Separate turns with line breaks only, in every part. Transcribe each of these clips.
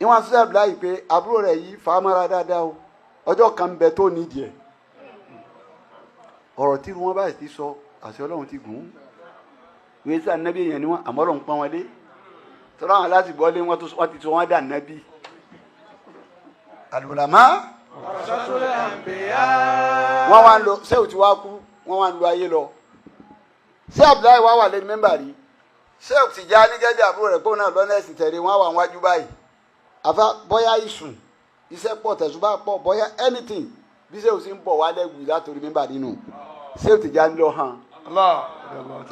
Ìwọ̀n sọ Abdullahi pé àbúrò rẹ̀ yìí fàámọ́ra dáadáa o, ọjọ́ kan ń bẹ tó nídìí ẹ̀. Ọ̀rọ̀ tí wọ́n báyìí ti sọ, àṣẹ Ọlọ́run ti gùn ún. Wọ́n sọ ànábì èèyàn ni wọ́n, àmọ́ Ọlọ́run pọ́n wọn lé. Tọ́lá àwọn láti gbọ́ lé wọn, wọ́n ti sọ wọ́n dà nábì. Àlùlámà wọ́n wá ń lọ sẹ́wù tí wàá kú, wọ́n wá ń lo ayé lọ. Ṣé Abdullahi wá wà lẹ́nu mẹ́mbà rí? Sẹ́wù ti já ní gẹ́gẹ́ àbúrò rẹ̀ kóun náà lọ́nà ẹ̀sìn tẹ̀lé wọ́n wà wájú báyìí. Àfa bọ́yá ìsùn iṣẹ́ pọ̀, tẹ̀sùbá pọ̀, bọ́yá anything, bí sẹ́wù sì ń bọ̀ wálẹ̀ wù látòrí mẹ́mbà nínú sẹ́wù ti já ń lọ hàn.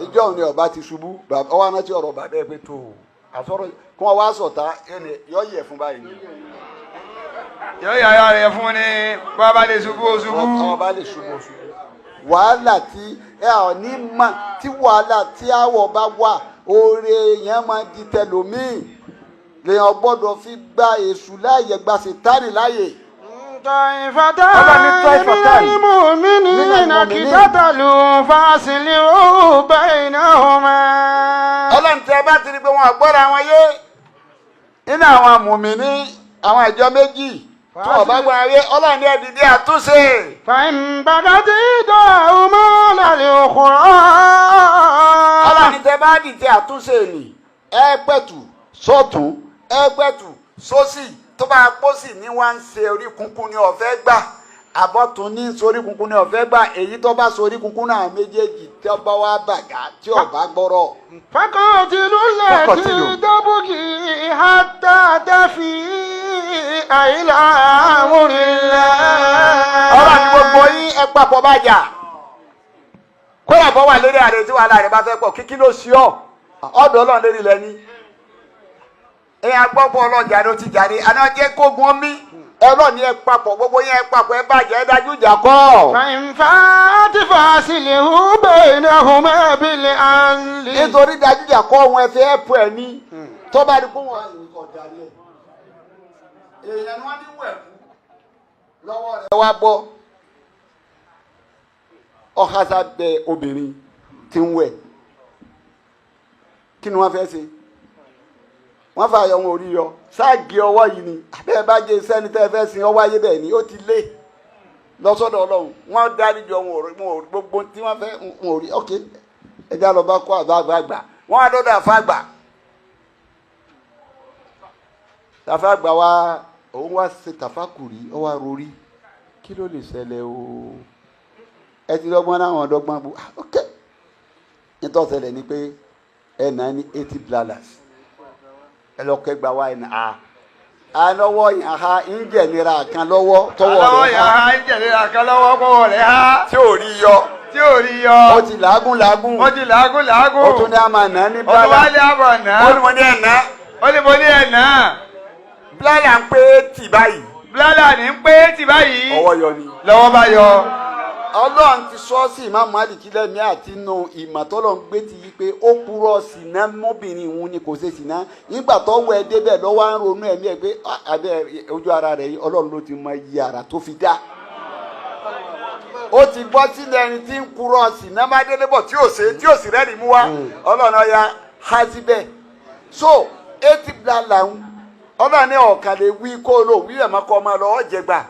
Ìjọ òun ni ọba ti ṣubú, ọwọ́ arántí ọ̀rọ̀ bàbá ẹ pé tó àsọ̀rọ̀ kí wọ́n wá sọ̀tá ẹni yọ yẹ fún báyìí ni.
Yóò yàrá rẹ̀ fún ni bàbá lè ṣubú ó ṣubú.
Ọba lè ṣubú ṣubú. Wàhálà tí ẹ ò ní mà tí wàhálà tí àwọ̀ bá wà, oore yẹn máa di tẹlòmíì, lèèyàn gbọ́dọ̀ fi gba èṣù láàyè, gba Sètánì láàyè.
طائفتان
Ọlọ́run ní طائفتان
من المؤمنين
من المؤمنين.
اقتتلوا فأصلحوا بينهما.
Ọlọ́run, tí ẹ bá ti rí pé wọn àgbọ́ra wọn yé nínú àwọn mùmíní, àwọn ìjọ méjì tí wọn bá gbọ́ra yé, Ọlọ́run ní ẹ dìde àtúnṣe.
فإن بغت إحداهما على الأخرى.
Ọlọ́run ní tẹ bá dìde àtúnṣe nì, ẹ pẹ̀tù sọ́tún, ẹ pẹ̀tù sósì, tó bá pósì ní wá ń ṣe orí kunkun ní ọ̀fẹ́ gbà, àbọ̀tún ní sorí kunkun ní ọ̀fẹ́ gbà, èyí tó bá sorí kunkun náà méjèèjì tí ọba wa bàgà tí ọba gbọ́rọ̀.
فقاتلوا التي
فقاتلوا.
تبغي حتى تفيء إلى أمر الله.
Ọlọ́run ní gbogbo yín ẹ papọ̀ bá jà, kódà bọ́ wà lérí ààrẹ tí wàhálà rẹ̀ bá fẹ́ pọ̀ kíkí ló ṣí ọ ọ̀dọ̀ Ọlọ́run lérí lẹ́ni. Ẹ̀yin agbọ́pọ̀ ọlọ́jà ló ti jàre àná jẹ́ kógun omi. Ọlọ́run ní ẹ papọ̀, gbogbo yín ẹ papọ̀, ẹ bàjẹ́, ẹ dájú ìjà kọ́.
فإن فاءت فأصلحوا بينهما بالعدل.
Nítorí dájú ìjà kọ́ wọn, ẹ fẹ́ ẹ̀pù ẹ̀ ní tó bá di pé wọn ọ̀dàlẹ̀ èèyàn ni wọ́n ní wẹ̀ kú lọ́wọ́ rẹ̀ wá bọ́ ọ̀hásá bẹ obìnrin tí ń wẹ̀. Kí ni wọ́n fẹ́ ṣe? Wọ́n fà yọ wọn orí yọ ságì ọwọ́ yìí ni abẹ́ bá jẹ sẹ́ni tẹ́ fẹ́ sin ọwọ́ ayé bẹ́ẹ̀ ni ó ti lé lọ́sọ̀dọ̀ Ọlọ́run. Wọ́n dárí jọ wọn ò rí gbogbo tí wọ́n fẹ́ wọn ò rí. Ok, ẹja lọ bá kó àbá àgbà àgbà wọ́n á dọ́dọ̀ àfa àgbà. Tàfà àgbà wa òun wá ṣe tàfàkùrì, ó wá rorí kí ló lè ṣẹlẹ̀ o. Ẹ ti dọ́gbọ́n náà, wọ́n dọ́gbọ́n bu. Ah, ok, nítorí ṣẹlẹ̀ ni pé ẹ nà ní 80 blalas, ẹ lọ kẹgbà wa ẹ nà á alọ́wọ́ yẹn ha ń jẹ̀nira kan lọ́wọ́ tọwọ́
Alọ́wọ́
rẹ̀
yà
ha
á ń jẹ̀lera kan lọ́wọ́ pọ́wọ́ rẹ̀ há.
Tí ò rí yọ.
Tí ò rí yọ.
Ó ti làágùn làágùn.
Ó ti làágùn làágùn.
Ó tún ní a máa nà ní
Ó tún wá
blala
lé àbọ̀ náà.
Ó ní mo ní ẹ̀ ná.
Ó ní mo ní ẹ̀ náà.
Blala ń pé tì báyìí.
Blálà ní ń pé tì báyìí.
Ọwọ́ yọ ni.
Lọ́wọ́ bá yọ.
Ọlọ́run ti sọ sí Imam Malik lẹ́mí àti inú ìmọ̀ tọ́lọ́run gbé ti yí pé ó purọ́ sìná mọ́bìnrin òun ni kò ṣe sìná. Nígbà tó wọ ẹ débẹ̀ lọ́wọ́ á ń ronú ẹ̀mí ẹ̀ pé, "Ah, abẹ́ ojú ara rẹ̀ yìí, Ọlọ́run ló ti mọ iye ara tó fi dá." Ó ti gbọ́ sílẹ̀ ẹni tí ń purọ́ sìná má délé bọ̀ tí ò ṣe, tí ò sì rẹ́rìí mú wá, Ọlọ́run ọya há síbẹ̀. So 80 blala ń Ọlọ́run ní ọ̀kan lè wí kó lò wí ẹ̀ mọ́kọ́ ọmọ lọ ọ̀jẹ̀gbà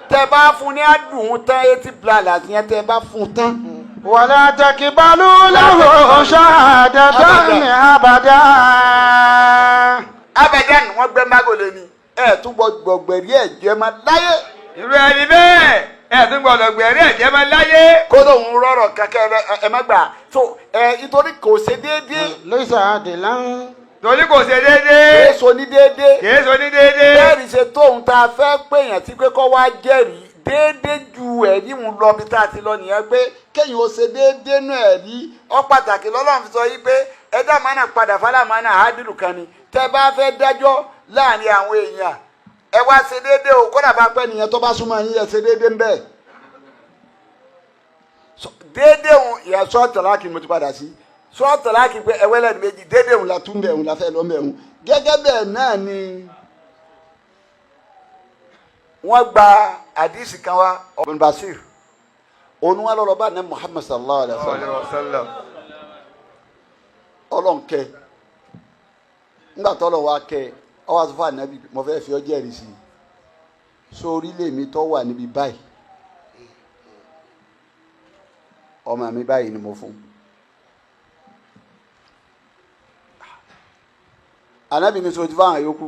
tẹ bá fún ní àdùn tán, 80 blala yẹn tẹ bá fún tán.
ولا تقبلوا له شهادة أبدا.
Abadan, wọn gbẹ mágò lé ní ẹ tún gbọ́ gbọgbẹrí ẹ jẹ máa láyé.
Irú ẹni bẹ́ẹ̀, ẹ̀ tún gbọ́dọ̀ gbẹ̀rí ẹ̀jẹ̀ máa láyé.
Kó lóun rọrọ kẹkẹ ẹ má gbà tó ẹ nítorí kò ṣe déédéé.
ليس عدلا.
Torí kò ṣe déédéé.
Èso ní déédéé.
Kìí ṣe ní déédéé.
Bẹ́ẹ̀ni ṣe tóun tá a fẹ́ pèèyàn sí pé kọ́ wá jẹ́rìí déédéé ju ẹ̀rí ń lọ bí tá a ti lọ nìyẹn, pé kéèyàn ó ṣe déédéé nù ẹ̀rí ọ pàtàkì. Lọ́lọ́run fi sọ yí pé ẹ̀dá mánà padà fálámánà àádìlù kan ni. Tẹ́ bá fẹ́ dájọ́ láàrin àwọn èèyàn, ẹ wá ṣe déédéé o. Kódà bá pẹ́ nìyẹn tó bá súnmọ́ yín, ẹ ṣe déédéé ń bẹ́ẹ̀. Déédéé òun ìyá sọ́ọ̀tì láàkì mo ti padà sí sọ́ọ̀tì láàkì pé ẹwẹ́lẹ́ ní méjì déédéé òun la tún bẹ̀ òun la fẹ́ lọ́ bẹ̀ òun. Gẹ́gẹ́ bẹ́ẹ̀ náà ni wọ́n gba àdìsí kan wá ọ̀bùn Basir òun wà lọ́rọ̀ bá ní Muhammad sallallahu alayhi wa sallam. Ọlọ́nkẹ́ ńgbà tọ́lọ̀ wa kẹ́ Ọwọ́ àtúfà nàbí mo fẹ́ fi ọ́ jẹ́rìí sí i sórí lèmi tó wà níbi báyìí, ọmọ mi báyìí ni mo fún. Ànábì ní sọ ti fáwọn yòókù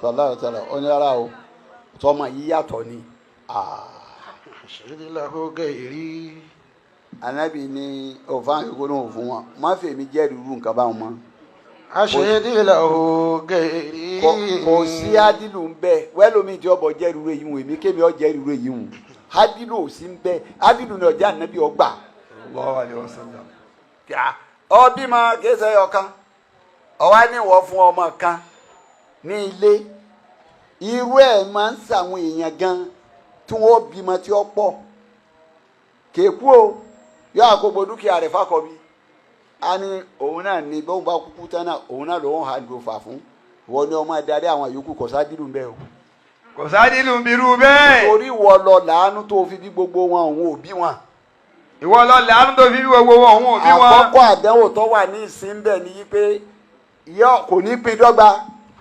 sọlá sọlá ó ní rárá o, tọmọ yìí yàtọ̀ ni. Ànábì ní òfáwọn yòókù náà ò fún wọn, má fèmí jẹ́rìí irú nǹkan báwọn mọ́. Kò sí adilu ń bẹ wẹ́lómi tí ọbọ̀ jẹ́rìí irú èyí wọ̀n, èmi kémi ọ jẹ́rìí irú èyí wọ̀n, adilu ò sí ń bẹ, adilu ni ọjà ànábì ọgbà.
Sallallahu alaihi wasallam.
Ọbí ma kìí ṣe ọ̀kan, ọwá ní ìwọ fún ọmọ kan ní ilé, irú ẹ̀ máa ń ṣàwọn èèyàn gan tí wọ́n bímọ tí ó pọ̀ kéèkú o, yóò àkógbò dúkìá rẹ̀ fákọ̀bí, a ní òun náà ní bóun bá kúkú tán náà òun náà lòun hà ló fà fún ìwọ ni ọmọ adarí àwọn yòókù, kò sádìlù ń bẹ o.
Kò sádìlù ń birú bẹ́ẹ̀.
Torí ìwọ lọ làánú tó fi bí gbogbo wọn, òun ò bí wọn.
Ìwọ lọ làánú tó fi bí gbogbo wọn, òun ò bí wọn.
Àkọ́kọ́ àdánwò tó wà ní ìsín bẹ́ẹ̀ ni pé yọ kò ní pín dọ́gba.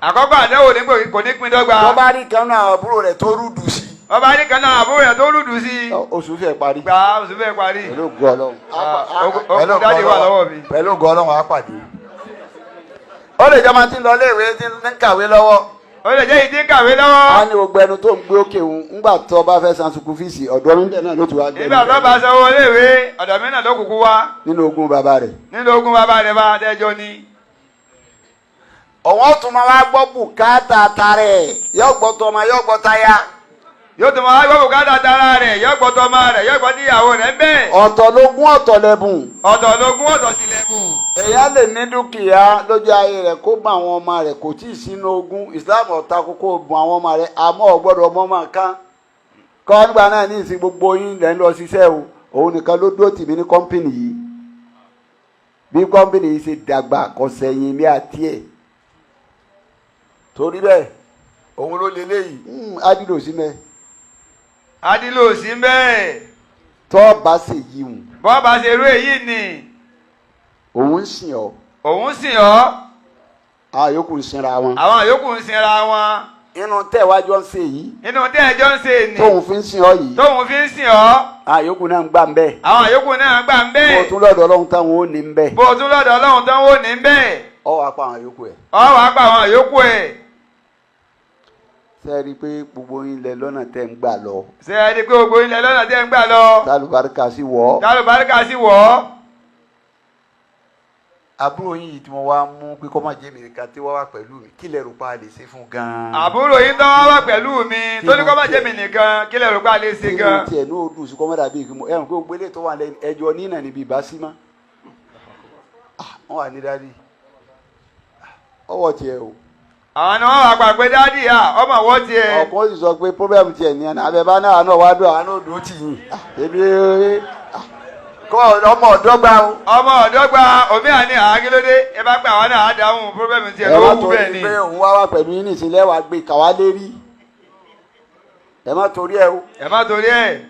Àkọ́kọ́ àdánwò ní kò ní pín dọ́gba.
Tó bá rí kan náà àbúrò rẹ̀ tó rúdù sí.
Tó bá rí kan náà àbúrò rẹ̀ tó rúdù sí.
Oṣù fẹ́ parí.
Gbà oṣù fẹ́ parí.
Pẹ̀lú ògo Ọlọ́run.
Pẹ̀lú dáàdi wà lọ́wọ́ mi.
Pẹ̀lú ògo Ọlọ́run á pàdé. Ó lè jẹ́ máa ti lọ iléèwé tí ń kàwé lọ́wọ́.
Ó lè jẹ́ ìdí ń kàwé lọ́wọ́.
A ní gbogbo ẹnu tó ń gbé òkè òun ńgbà tó bá fẹ́ san sukùl fíìsì ọ̀dọ́ mi náà ló ti wá gbé.
Nígbà tó bá sanwó iléèwé ọ̀dọ̀ mi náà ló kúkú wá.
Nínú ogún bàbá rẹ̀.
Nínú ogún bàbá rẹ̀ bá dẹ́jọ́ ní.
Ọ̀wọ́n tún máa wá gbọ́ bùkátà tarẹ̀, yóò gbọ́ tọmọ, yóò gbọ́ táyà.
Yóò tún máa wá gbọ́ bùkátà tara rẹ̀, yóò gbọ́ tọmọ rẹ̀, yóò gbọ́ tíyàwó rẹ̀ ń bẹ́ẹ̀.
Ọ̀tọ̀ lógún ọ̀tọ̀ lẹ́bùn.
Ọ̀tọ̀ lógún ọ̀tọ̀ sì lẹ́bùn.
Èèyàn lè ní dúkìá lójú ayé rẹ̀ kó bá àwọn ọmọ rẹ̀ kò tí ì sínú ogún. Islam ọ̀tá kókó bùn àwọn ọmọ rẹ̀, àmọ́ ò gbọ́dọ̀ ọmọ máa kán. Kọ́ nígbà náà ní ìsìn gbogbo yín lẹ́ ń lọ ṣiṣẹ́ o, òun nìkan ló dúró tì mí ní kọ́ńpìnì yìí. Bí kọ́ńpìnì yìí ṣe dàgbà kò sẹ́yìn mi àti ẹ̀. Torí bẹ́ẹ̀ òun ló lélẹ̀ yìí, adìlò sí mẹ́.
Adìlò sí mẹ́.
Tọ́ bá ṣe yìí hùn.
Bọ́ bá ṣe rú èyí ni.
Òun ń sìn ọ́.
Òun sìn ọ́.
Àwọn yòókù ń sinra wọn.
Àwọn yòókù ń sinra wọn.
Inú tẹ́ wájú ń ṣe yìí.
Inú tẹ́ ẹjọ́ ń ṣe ni.
Tóun fi ń sìn ọ́ yìí.
Tóun fi ń sìn ọ́.
Àwọn yòókù náà ń gbà ń bẹ́ẹ̀.
Àwọn yòókù náà ń gbà ń bẹ́ẹ̀.
Bó tún lọ́dọ̀ Ọlọ́run táwọn ò ní ń bẹ́ẹ̀.
Bó tún lọ́dọ̀ Ọlọ́run táwọn ò ní ń bẹ́ẹ̀.
Ọ wàá pa àwọn yòókù ẹ̀.
Ọ wàá pa àwọn yòókù ẹ̀.
Ṣé ẹ rí i pé gbogbo yín lẹ lọ́nà tẹ́ ń gbà lọ.
Ṣé ẹ rí i pé gbogbo yín lẹ lọ́nà tẹ́ ń gbà lọ.
Tálùbáríkà sí wọ̀.
Tálùbáríkà sí wọ̀.
Àbúrò yín yìí tí mo wá mú pé kọ́ máa jẹ́ mi nìkan tí wọ́n wá pẹ̀lú mi, kí lẹ rò pa lè ṣe fún gan-an.
Àbúrò yín tó wá wá pẹ̀lú mi tó ní kọ́ máa jẹ́ mi nìkan, kí lẹ rò pa lè ṣe gan.
Kí ló tiẹ̀ ní o dùn sí kọ́mọ́dà bíi ìgbìmọ̀ ẹ̀rùn pé gbogbo eléyìí tó wà lẹ́nu ẹjọ́ nínà níbi ìbá sí mọ́. Wọ́n wà ní dádì ọwọ́ tiẹ̀ o.
Àwọn ni wọ́n wà pa pé dádì à ọmọ wọ́ tiẹ̀.
Ọkọ sì sọ pé problem tiẹ̀ ní ẹni abẹ́bá náà náà wá dùn àwọn náà dùn tì yín. Èmi kọ́ ọmọ ọ̀dọ́gba o.
Ọmọ ọ̀dọ́gba omi àní àákílódé ẹ bá pẹ́ àwọn náà á dáhùn problem tiẹ̀ ló wù bẹ́ẹ̀ ni.
Ẹ má torí pé òun wá wá pẹ̀lú yín nìsín lẹ́wàá gbé kàwá lérí. Ẹ má torí ẹ o.
Ẹ má torí ẹ.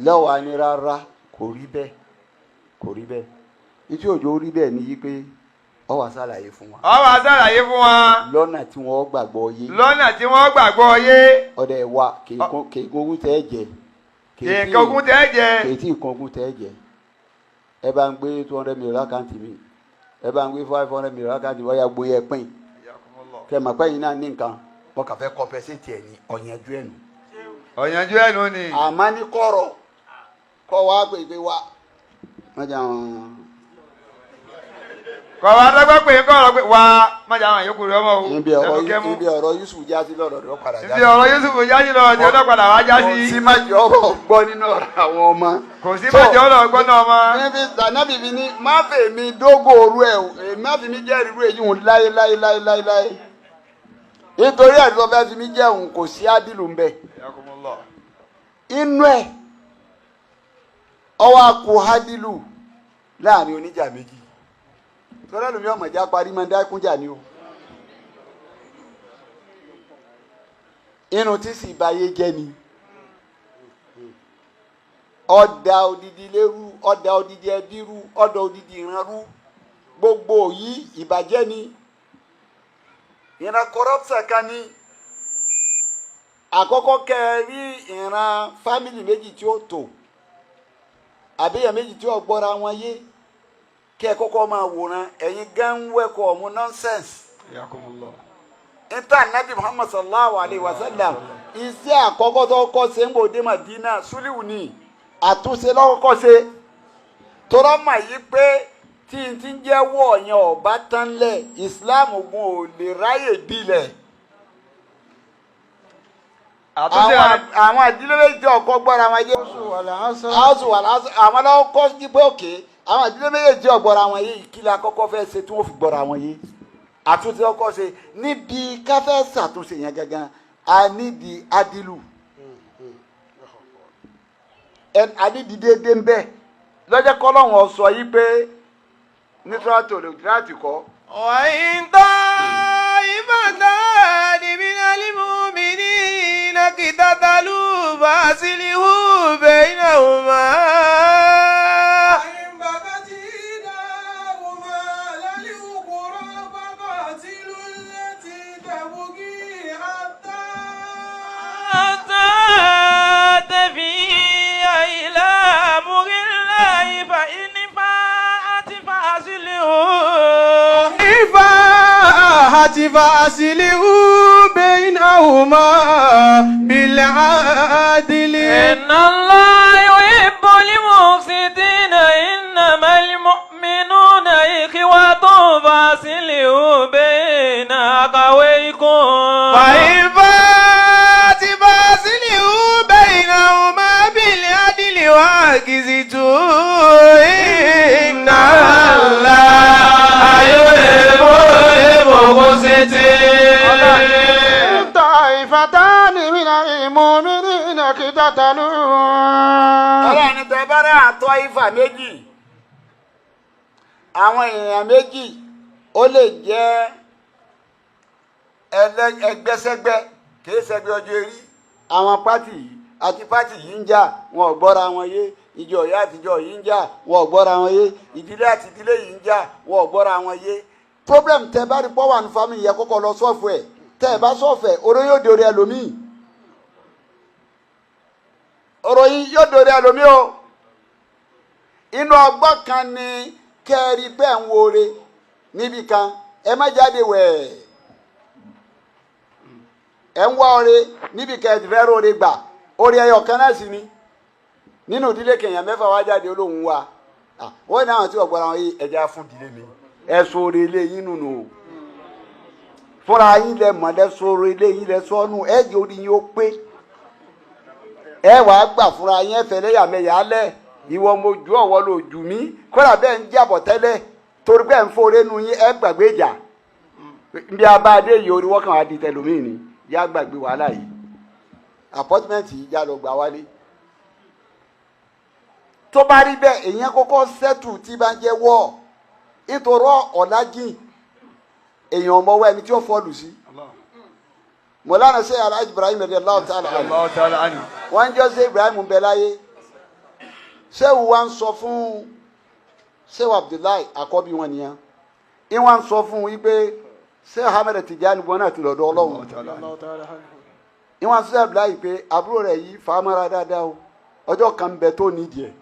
Lọ́wọ́ ni rárá kò rí bẹ́ẹ̀, kò rí bẹ́ẹ̀. Ìtí òjò rí bẹ́ẹ̀ ni yí pé ọ wá ṣàlàyé fún wa.
Ọ wá ṣàlàyé fún wa.
Lọ́nà tí wọ́n gbàgbọ́ yé.
Lọ́nà tí wọ́n gbàgbọ́ yé.
Ọ̀dẹ̀ wa kèékún ogún tẹ́ jẹ.
Kèékún ogún tẹ́ jẹ.
Kèétí nǹkan ogún tẹ́ jẹ. Ẹ bá ń gbé 200 million lákàntì mi. Ẹ bá ń gbé 500 million lákàntì mi. Ọ̀yà gbóyè pín. Kẹ̀mọ̀ pẹ́ yín náà ní nǹkan. Wọ́n kàn fẹ́ compensate ẹ̀ ní ọ̀yànjú ẹ̀ nù.
Ọ̀yànjú ẹ̀ nù ni.
Àmọ́ ní kọ̀rọ̀ kọ́ wa pè pé wa. Wọ́n jẹ́ àwọn
Kọ̀ wá dọ́gbọ́n pé kọ́ ọ̀rọ̀ pé wá má jẹ́ àwọn yòókù rẹ̀ ọmọ o.
Níbi ọ̀rọ̀ Yusuf já sí lọ́dọ̀ rẹ̀ padà já sí.
Níbi ọ̀rọ̀ Yusuf já sí lọ́dọ̀ rẹ̀ padà wá já sí.
Kò sí má jẹ́ ọ̀rọ̀ gbọ́ nínú ọ̀rọ̀ àwọn ọmọ.
Kò sí má jẹ́ ọ̀rọ̀ gbọ́ náà ọmọ.
Níbi tànàbí mi ní má fè mí dógò òru ẹ̀ o, má fi mí jẹ́ irú èyí hùn láyé láyé láyé láyé láyé. Nítorí ẹ̀ tó fẹ́ fi mí jẹ́ òun kò sí ádìlù ń bẹ̀. Inú ẹ̀ ọwọ́ akọ ádìlù láàrin oníjà méjì. Tọ́lá lómi ọmọ ìjà parí máa ń dákúnjà ni o. Irun tí sì báyé jẹ́ ni. Ọ̀dà odidi lérú, ọ̀dà odidi ẹbí rú, ọ̀dà odidi ìran rú. Gbogbo yìí ìbàjẹ́ ni. Ìran corruption kan ní àkọ́kọ́ kẹ́ ẹ rí ìran family méjì tí ó tò, àbíyàn méjì tí ó gbọ́ra wọn yé, kẹ́ ẹ kọ́kọ́ máa wòran. Ẹ̀yin gan ń wẹ́kọ̀ ọ̀mú nonsense.
Yakumullah.
Níta Nabi Muhammad sallallahu alayhi wa sallam, iṣẹ́ àkọ́kọ́ tó kọ́ ṣe ń bò dé Madina, suliu ni àtúnṣe lọ́kọ́kọ́ ṣe, tọ́rọ́ mà yí pé tí n ti ń jẹ́ wọ̀ yẹn ọ̀bá tán lẹ̀, Islam gun ò lè ráyè gbilẹ̀.
Àtúnṣe.
Àwọn ìdílé méjì ọkọ gbọ́ra wọn yé, house wà lásán, àwọn lọ́wọ́ kọ́ sí pé òkè àwọn ìdílé méjèèjì ọ̀gbọ́ra wọn yé, kí la kọ́kọ́ fẹ́ ṣe tí wọ́n fi gbọ́ra wọn yé? Àtúnṣe ọkọ ṣe níbi káfẹ́ ṣàtúnṣe yẹn gangan, a nídi adilu, a nídi déédéé ń bẹ lọ́jọ́ kọ́lọ́hún sọ yìí pé nítorí tòlè tíráàtì kọ́.
وإن طائفتان من المؤمنين اقتتلوا فأصلحوا بينهما.
فإن بغت إحداهما على الأخرى فقاتلوا التي تبغي حتى
حتى تفيء إلى أمر الله، فإن فاءت فأصلحوا
فاءت فأصلحوا بينهما بالعدل.
إن الله يحب المقسطين. إنما المؤمنون إخوة فأصلحوا بين أخويكم.
فإن فاءت فأصلحوا بينهما بالعدل وأقسطوا، إن الله يحب المقسطين.
طائفتان من المؤمنين اقتتلوا.
Ọlọ́run ní tẹ bá rẹ̀ àtọ́ ifá méjì, àwọn èèyàn méjì, ó lè jẹ́ ẹgbẹ́sẹ́gbẹ́, kìí ṣẹgbẹ́ ọjọ́ erí, àwọn party yìí àti party yìí ń jà, wọn ò gbọ́ra wọn yé. Ìjọ ìyá àtijọ́ yìí ń jà, wọn ò gbọ́ra wọn yé. Ìdílé àti ìdílé yìí ń jà, wọn ò gbọ́ra wọn yé. Problem tẹ bá rí pọ́ wà ní family yẹ, kọ́kọ́ lọ solve ẹ̀. Tẹ́ ẹ bá solve ẹ̀, oró yóò dòrí ẹlòmíì, ọ̀rọ̀ yìí yóò dòrí ẹlòmíì o. Inú ọgbọ́n kan ni kẹ́ẹ̀rí bẹ́ẹ̀ ń wore níbi kan, ẹ má jáde wẹ̀. Ẹ ń wá ọrẹ níbi kan, ẹ ti fẹ́ róore gbà, orí ẹyọ kan náà sì ni. Nínú ìdílé kẹyàn mẹ́fà wá jáde olóhùn wa. Ah, wọ́n ní àwọn tí wọ́n gbọ́ra wọn yìí, ẹja fún ìdílé mi, ẹ sọ̀rọ̀ ilé yín nùnú o. Fúnra yín lẹ mọ̀, lẹ sọ̀rọ̀ ilé yín, lẹ sọ́nù. Ẹ jẹ́ orí yín ó pé, ẹ wàá gbà fúnra yín, ẹ fẹ́ lẹ́yàmẹ̀yà lẹ̀. Ìwọ mo ju ọ̀wọ́ ló jù mí, kódà bẹ́ẹ̀ ń jàbọ̀ tẹ́lẹ̀, torí bẹ́ẹ̀ ń fòrè nu yín, ẹ gbàgbé ìjà. Bí a bá dé yìí, orí wọ́kàn wá di tẹlómìn ni, yá gbàgbé wàhálà yìí, appointment yìí já lọ gbà wálé. Tó bá rí bẹ́ẹ̀, èèyàn kọ́kọ́ settle tí bá ń jẹ́ wọ́, nítorí ọ̀làjìn èèyàn ọmọwọ́ ẹni tí ó fọ́ọ̀lù sí. Mọ̀lánà ṣe Alhaji Ibrahim radiyallahu ta'ala anhu.
Allah ta'ala anhu.
Wọ́n jọ ṣe Ibrahim bẹ láyé, ṣéwù wa ń sọ fún ṣéwù Abdullahi, àkọ́bí wọn nìyẹn, ìwọ̀n ń sọ fún wípé ṣé Ahmed Tijani wọn náà ti lọ́dọ̀ Ọlọ́run. Ìwọ̀n sọ Abdullahi pé àbúrò rẹ̀ yìí fàámàrà dáadáa o, ọjọ́ kan bẹ tó nídìí ẹ̀.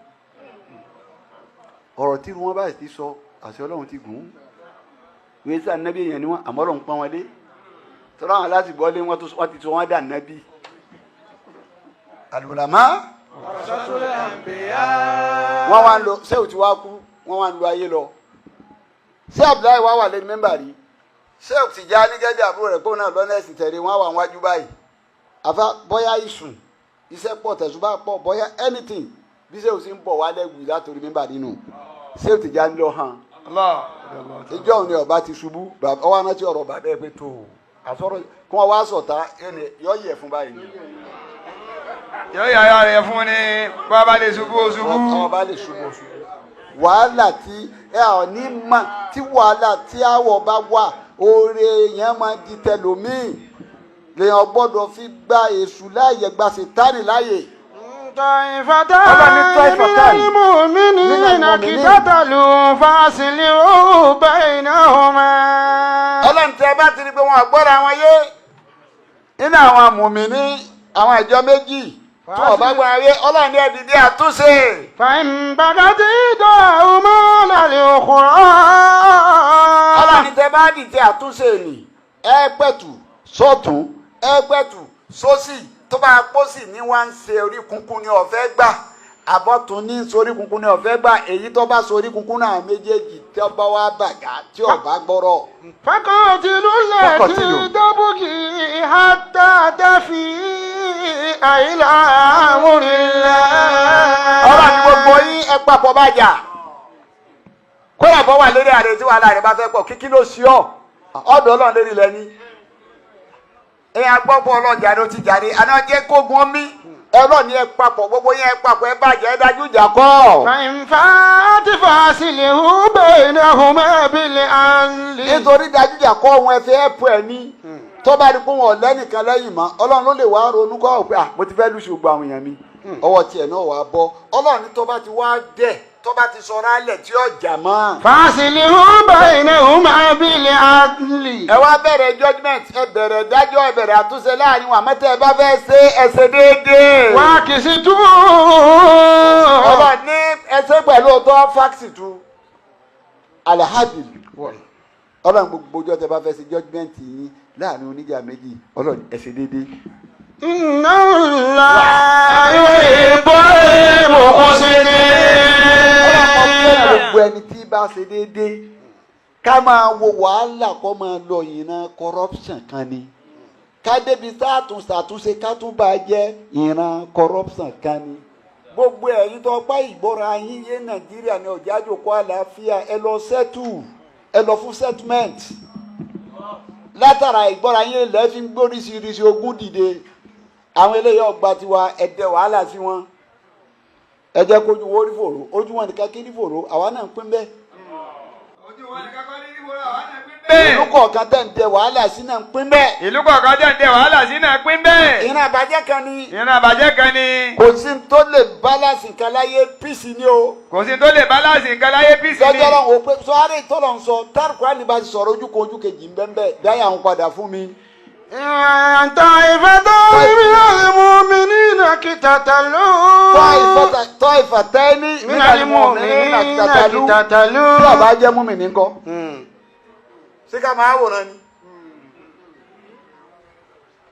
Ọ̀rọ̀ tí wọ́n bá ti sọ, àṣẹ Ọlọ́run ti gùn ún. Wọ́n sá nábì èèyàn ni wọ́n, àmọ́ Ọlọ́run pọ́n wọn lé, tọ́lá àwọn láti gbọ́ lé wọ́n tó wọ́n ti sọ wọ́n dà nábì. Àlùlámà wọ́n wá ń lo sẹ́wù tí wàá kú, wọ́n wá ń lo ayé lọ. Ṣé Abdullahi wá wà lẹ́nu mẹ́mbà rí, sẹ́wù Tijani gẹ́gẹ́ bí àbúrò rẹ̀ kóun náà lọ́nà ẹ̀sìn tẹ̀lé, wọ́n wà wájú báyìí. Àfa bọ́yá ìsùn, iṣẹ́ pọ̀, tẹ̀sùbá pọ̀, bọ́yá anything, bí sẹ́wù sì ń bọ̀ wálẹ̀ wù látòrí mẹ́mbà nínú sẹ́wù Tijani lọ hàn.
Allah.
Ìjọ òní ọba ti ṣubú, ọwọ́ arántí ọ̀rọ̀ bàbá ẹ pé tó o àsọ̀rọ̀ kí wọ́n wá sọ̀tá ẹni yọ yẹ fún báyìí ni.
Yóò yàrá rẹ̀ fún ni, bàbá lè ṣubú ó ṣubú.
Ọba bá lè ṣubú ṣubú. Wàhálà tí ẹ ò ní mà tí wàhálà tí àwọ̀ bá wà, oore yẹn máa di tẹlòmíì, lèèyàn gbọ́dọ̀ fi gba èṣù láàyè, gba sètánì láàyè.
طائفتان
Ọlọ́run ní
من
طائفتان
المؤمنين
من المؤمنين.
اقتتلوا فأصلحوا بينهما.
Ọlọ́run tẹ bá ti rí pé wọn àgbọ́ra wọn yé nínú àwọn mùmíní, àwọn ìjọ méjì tí wọn bá gbọ́ra yé, Ọlọ́run ní ẹ dìde àtúnṣe.
فإن بغت إحداهما على الأخرى.
Ọlọ́run ní tẹ bá dìde àtúnṣe nì, ẹ pẹ̀tù sọ́tún, ẹ pẹ̀tù sósì, tó bá pósì ní wá ń ṣe orí kunkun ní ọ̀fẹ́ gbà, àbọ̀tún ní sorí kunkun ní ọ̀fẹ́ gbà, èyí tó bá sorí kunkun náà méjèèjì tí ọba wa bàgà tí ọba gbọ́rọ̀.
فقاتلوا التي
فقاتلوا.
تبغي حتى تفيء إلى أمر الله.
Ọ̀rọ̀ ni gbogbo yín ẹ papọ̀ bá jà, kódà bọ́ wà lérí ààrẹ tí wàhálà rẹ̀ bá fẹ́ pọ̀ kíkí ló ṣí ọ ọ̀dọ̀ Ọlọ́run lérí lẹ́ni. Ẹ̀yin agbọ́pọ̀ ọlọ́jà ló ti jàre àná jẹ́ kógun omi, Ọlọ́run ni ẹ papọ̀, gbogbo yín ẹ papọ̀, ẹ bàjẹ́, ẹ dájú ìjà kọ́.
فإن فاءت فأصلحوا بينهما بالعدل.
Nítorí dájú ìjà kọ́ òun ẹ fẹ́ ẹ̀pù ẹ̀ ní tó bá rí pé wọn ò lẹ́nìkan lẹ́yìn mọ́, Ọlọ́run ló lè wá ronú kọ́ ọ pé, ah, mo ti fẹ́ lùsù gbogbo àwọn èèyàn mi, ọwọ́ tiẹ̀ náà wàá bọ́. Ọlọ́run ní tó bá ti wá dẹ̀, tó bá ti sọ̀rọ̀ alẹ̀ tí ó jà mọ́.
فأصلحوا بينهما بالعدل.
Ẹ wá bẹ̀rẹ̀ judgement, ẹ bẹ̀rẹ̀ dájọ́, ẹ bẹ̀rẹ̀ àtúnṣe láàrin wọn, àmọ́ tẹ́ ẹ bá fẹ́ ṣe, ẹ ṣe déédéé.
وأقسطوا.
Ọba ní ẹ ṣe pẹ̀lú ọtọ́ fáksì tu alahadi. Ọlọ́run, gbogbo ọjọ́ tẹ́ bá fẹ́ ṣe judgement yín láàrin oníjà méjì, Ọlọ́run, ẹ ṣe déédéé.
إن الله يحب المقسطين.
Gbogbo ẹni tí bá ṣe déédéé, ká máa wo wàhálà kó máa lọ ìran corruption kan ni, ká débi sátún ṣàtúnṣe ká tún bá jẹ́ ìran corruption kan ni. Gbogbo ẹ̀yin tó pa ìgbọ́ra yín yé Nàìjíríà ní ọ̀já àjòkó àlàáfíà, ẹ lọ settle, ẹ lọ fún settlement. Látara ìgbọ́ra yín lẹ́ fi ń gbóríṣiríṣi ogún dìde. Àwọn eléyìí ọgbà tiwa, ẹ̀dẹ̀ wàhálà sí wọn, ẹ jẹ́ kójú wo rí fòrò, ojú wọn nìkan kí rí fòrò, àwa náà ń pín bẹ́ẹ̀.
Ojú wọn nìkan kọ́ ní ìwúrọ̀, àwọn náà pín bẹ́ẹ̀.
Ìlú kọ̀ọ̀kan tẹ̀ ń tẹ wàhálà sí náà ń pín bẹ́ẹ̀.
Ìlú kọ̀ọ̀kan tẹ̀ ń tẹ wàhálà sí náà pín bẹ́ẹ̀.
Ìran àbájẹ́ kan ni.
Ìran àbàjẹ́ kan ni.
Kò sí ní tó lè balance nǹkan láyé, peace ni o.
Kò sí tó lè balance nǹkan láyé, peace ni.
Lọ́jọ́ lọ́wọ́ o pé sọ́hárì tó lọ sọ tárùkù àníbá ti sọ̀rọ̀ ojú kan ojú kejì ń bẹ́ẹ̀ bẹ́ẹ̀ dáyà ń padà fún mi.
إن طائفتان من المؤمنين اقتتلوا.
Tọ́ ìfàtẹ́ni
من المؤمنين
tàtàlú
اقتتلوا.
Tí ọba jẹ́ mú mi ní kọ́. Ṣé ká máa wòran ni?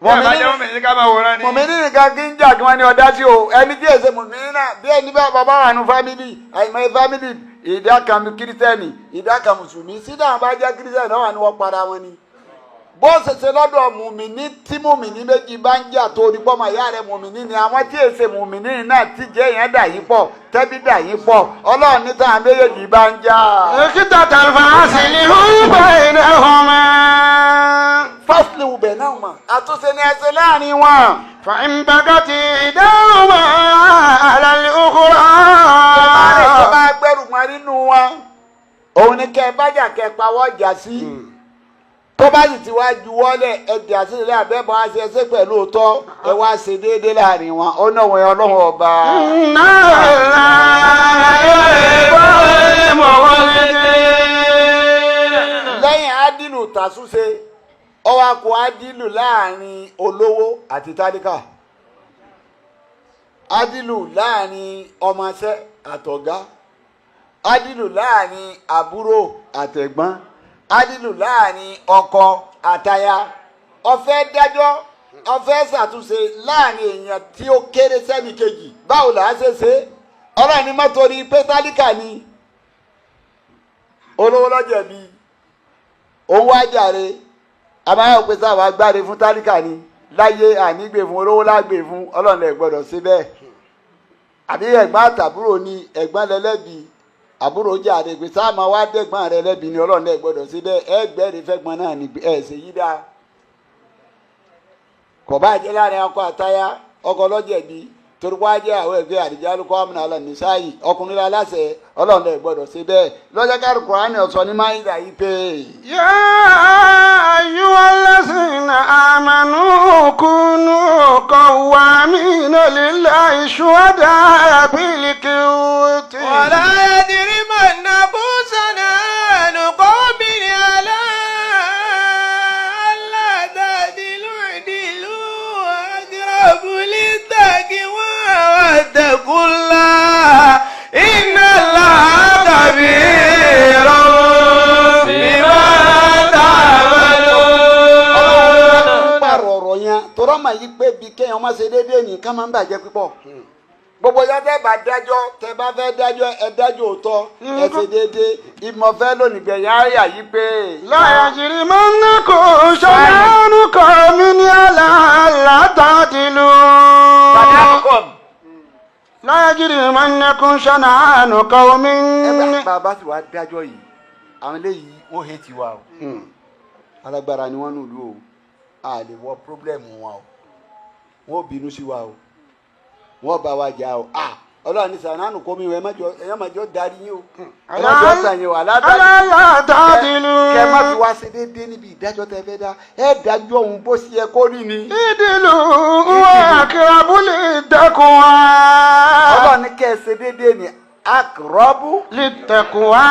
Bí àbájẹ́ mú mi ní ká máa wòran ni.
Mùmíní nìkan kí ń jà kí wọ́n ní ọ̀dá sí o. Ẹni tí èsè mùmíní náà bí ẹni bá bàbá wà nù family, àìmọye family, ìdá kan kírísítẹ́nì, ìdá kan mùsùlùmí, sídà àwọn bá jẹ́ kírísítẹ́nì náà wà ní wọ́n para wọn ni. Bó ṣe ṣe lọ́dọ̀ mùmíní, tí mùmíní méjì bá ń jà tó ní pọ́nmọ ìyá rẹ̀ mùmíní ni, àwọn tí èsè mùmíní náà ti jẹ́ yẹn dà yín pọ̀, tẹ́bí dà yín pọ̀, Ọlọ́run ní táwọn méjèèjì bá ń jà.
اقتتلوا فأصلحوا بينهما.
Fásitì wùbẹ̀ náà mà àtúnṣe ní ẹsẹ̀ láàrin wọn.
فإن بغت إحداهما على الأخرى.
Tó bá gbẹ́rù wọn nínú wọn, òun ni kẹ́ ẹ bá jà, kẹ́ ẹ pawọ́ jà sí, tó bá sì ti wá juwọ́lẹ̀, ẹ̀dẹ̀ àti ilé àbẹ́bọ̀ á ṣe ẹsẹ̀ pẹ̀lú òótọ́, ẹ wá ṣe déédéé láàrin wọn, ó náà wọ́n Ọlọ́run ọba.
إن الله يحب المقسطين.
Lẹ́yìn ádìlù tàṣúṣe, ọwọ́ akọ ádìlù láàrin olówó àti tálíkà, ádìlù láàrin ọmọọṣẹ́ àtọ̀gá, ádìlù láàrin àbúrò àtẹ̀gbọ́n, ádìlù láàrin ọkọ àtaya. Ó fẹ́ dájọ́, ó fẹ́ ṣàtúnṣe láàrin èèyàn tí ó kéré sẹ́ni kejì, báwo là á ṣe ṣe? Ọlọ́run ní má torí pé tálíkà ni, olówó lọ́jẹ̀bi, òun wá jàre, àbáyọ̀ pé sáwà gbáre fún tálíkà ni láyé, ànígbè fún olówó lágbè fún. Ọlọ́run lè gbọ́dọ̀ sí bẹ́ẹ̀. Àbí ẹ̀gbọ́n àtàbúrò ni, ẹ̀gbọ́n lẹ́lẹ́bi, àbúrò jàre, pé sáà máa wá dẹ́gbọ́n rẹ lẹ́bi ni, Ọlọ́run lè gbọ́dọ̀ sí bẹ́ẹ̀. Ẹgbẹ́rì fẹ́gbọ́n náà ni ẹ̀ ṣe yí dáa. Kò bá jẹ́ láàrin ọkọ àtaya, ọkọ lọ́jẹ̀bi, torí wá jẹ́ àwọn ẹgbẹ́ àdìjá lóko àmúna ọlọ́run ọkùnrin aláṣẹ. Ọlọ́run lè gbọ́dọ̀ sí bẹ́ẹ̀ lọ́jọ́ kárí Kùránì ọ̀sán ní máyìlá yìí pé.
يا أيها الذين آمنوا كونوا قوامين لله الشهداء بالقسط
ولا يجرمنكم شنآن قوم على ألا تعدلوا اعدلوا أقرب للتقوى واتقوا الله إن الله خبير بما تعملون.
Pààrọ̀ ọ̀rọ̀ yẹn torọ́ mà yí pé bí kéèyàn má ṣe déédéé nìkan máa ń bàjẹ́ púpọ̀. Gbogbo yẹn tẹ́ bá dájọ́, tẹ́ bá fẹ́ dájọ́, ẹ dájọ́ òótọ́, ẹ ṣe déédéé. Ìmọ̀fẹ́ lónìí gbẹ̀yìn àyà yí pé.
لا يجرمنكم شنآن قوم على ألا تعدلوا لا يجرمنكم شنآن قوم.
Ẹ bá bá sì wá dájọ́ yìí, àwọn eléyìí wọ́n hate wa o, alágbára ni wọ́n nùlú o, a lè wọ problem wọn o, wọ́n ò bínú sí wa o, wọ́n bá wa jà o. A Ọlọ́run ní sànánù kó mi o, ẹ má jọ darí yín o, ẹ má jọ sàn yín o,
على ألا تعدلوا
kẹ má fi wá ṣe déédéé níbi ìdájọ́ tẹ fẹ́ dá. Ẹ dájọ́ òun bó ṣe yẹ kó rí ni.
اعدلوا هو أقرب للتقوى.
Ọlọ́run ní kẹ́ ẹ ṣe déédéé ni أقرب
للتقوى.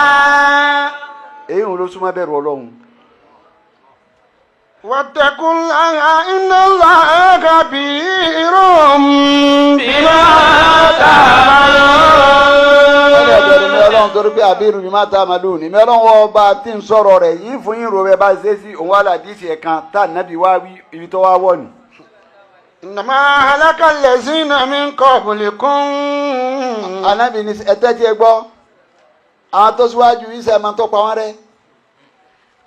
Èyí ń ló súnmọ́ bẹ̀rù Ọlọ́run.
واتقوا الله إن الله خبير بما تعملون.
Ọlọ́run ẹ̀bẹ̀rẹ̀ mi Ọlọ́run torí pé àbírù mi máa ta màlúù ní mi Ọlọ́run ọba tí ń sọ̀rọ̀ rẹ̀ yìí fún yín ro ẹ bá ṣe sí òun wà ládìsí ẹ̀ kan tá nàbí wá wí ibi tó wá wọ̀ ni.
إنما هلك الذين من قبلكم.
Anábì ní ẹtẹ́ tí ẹ gbọ́, àwọn tó síwájú yìí sẹ́ máa tó pa wọ́n rẹ́,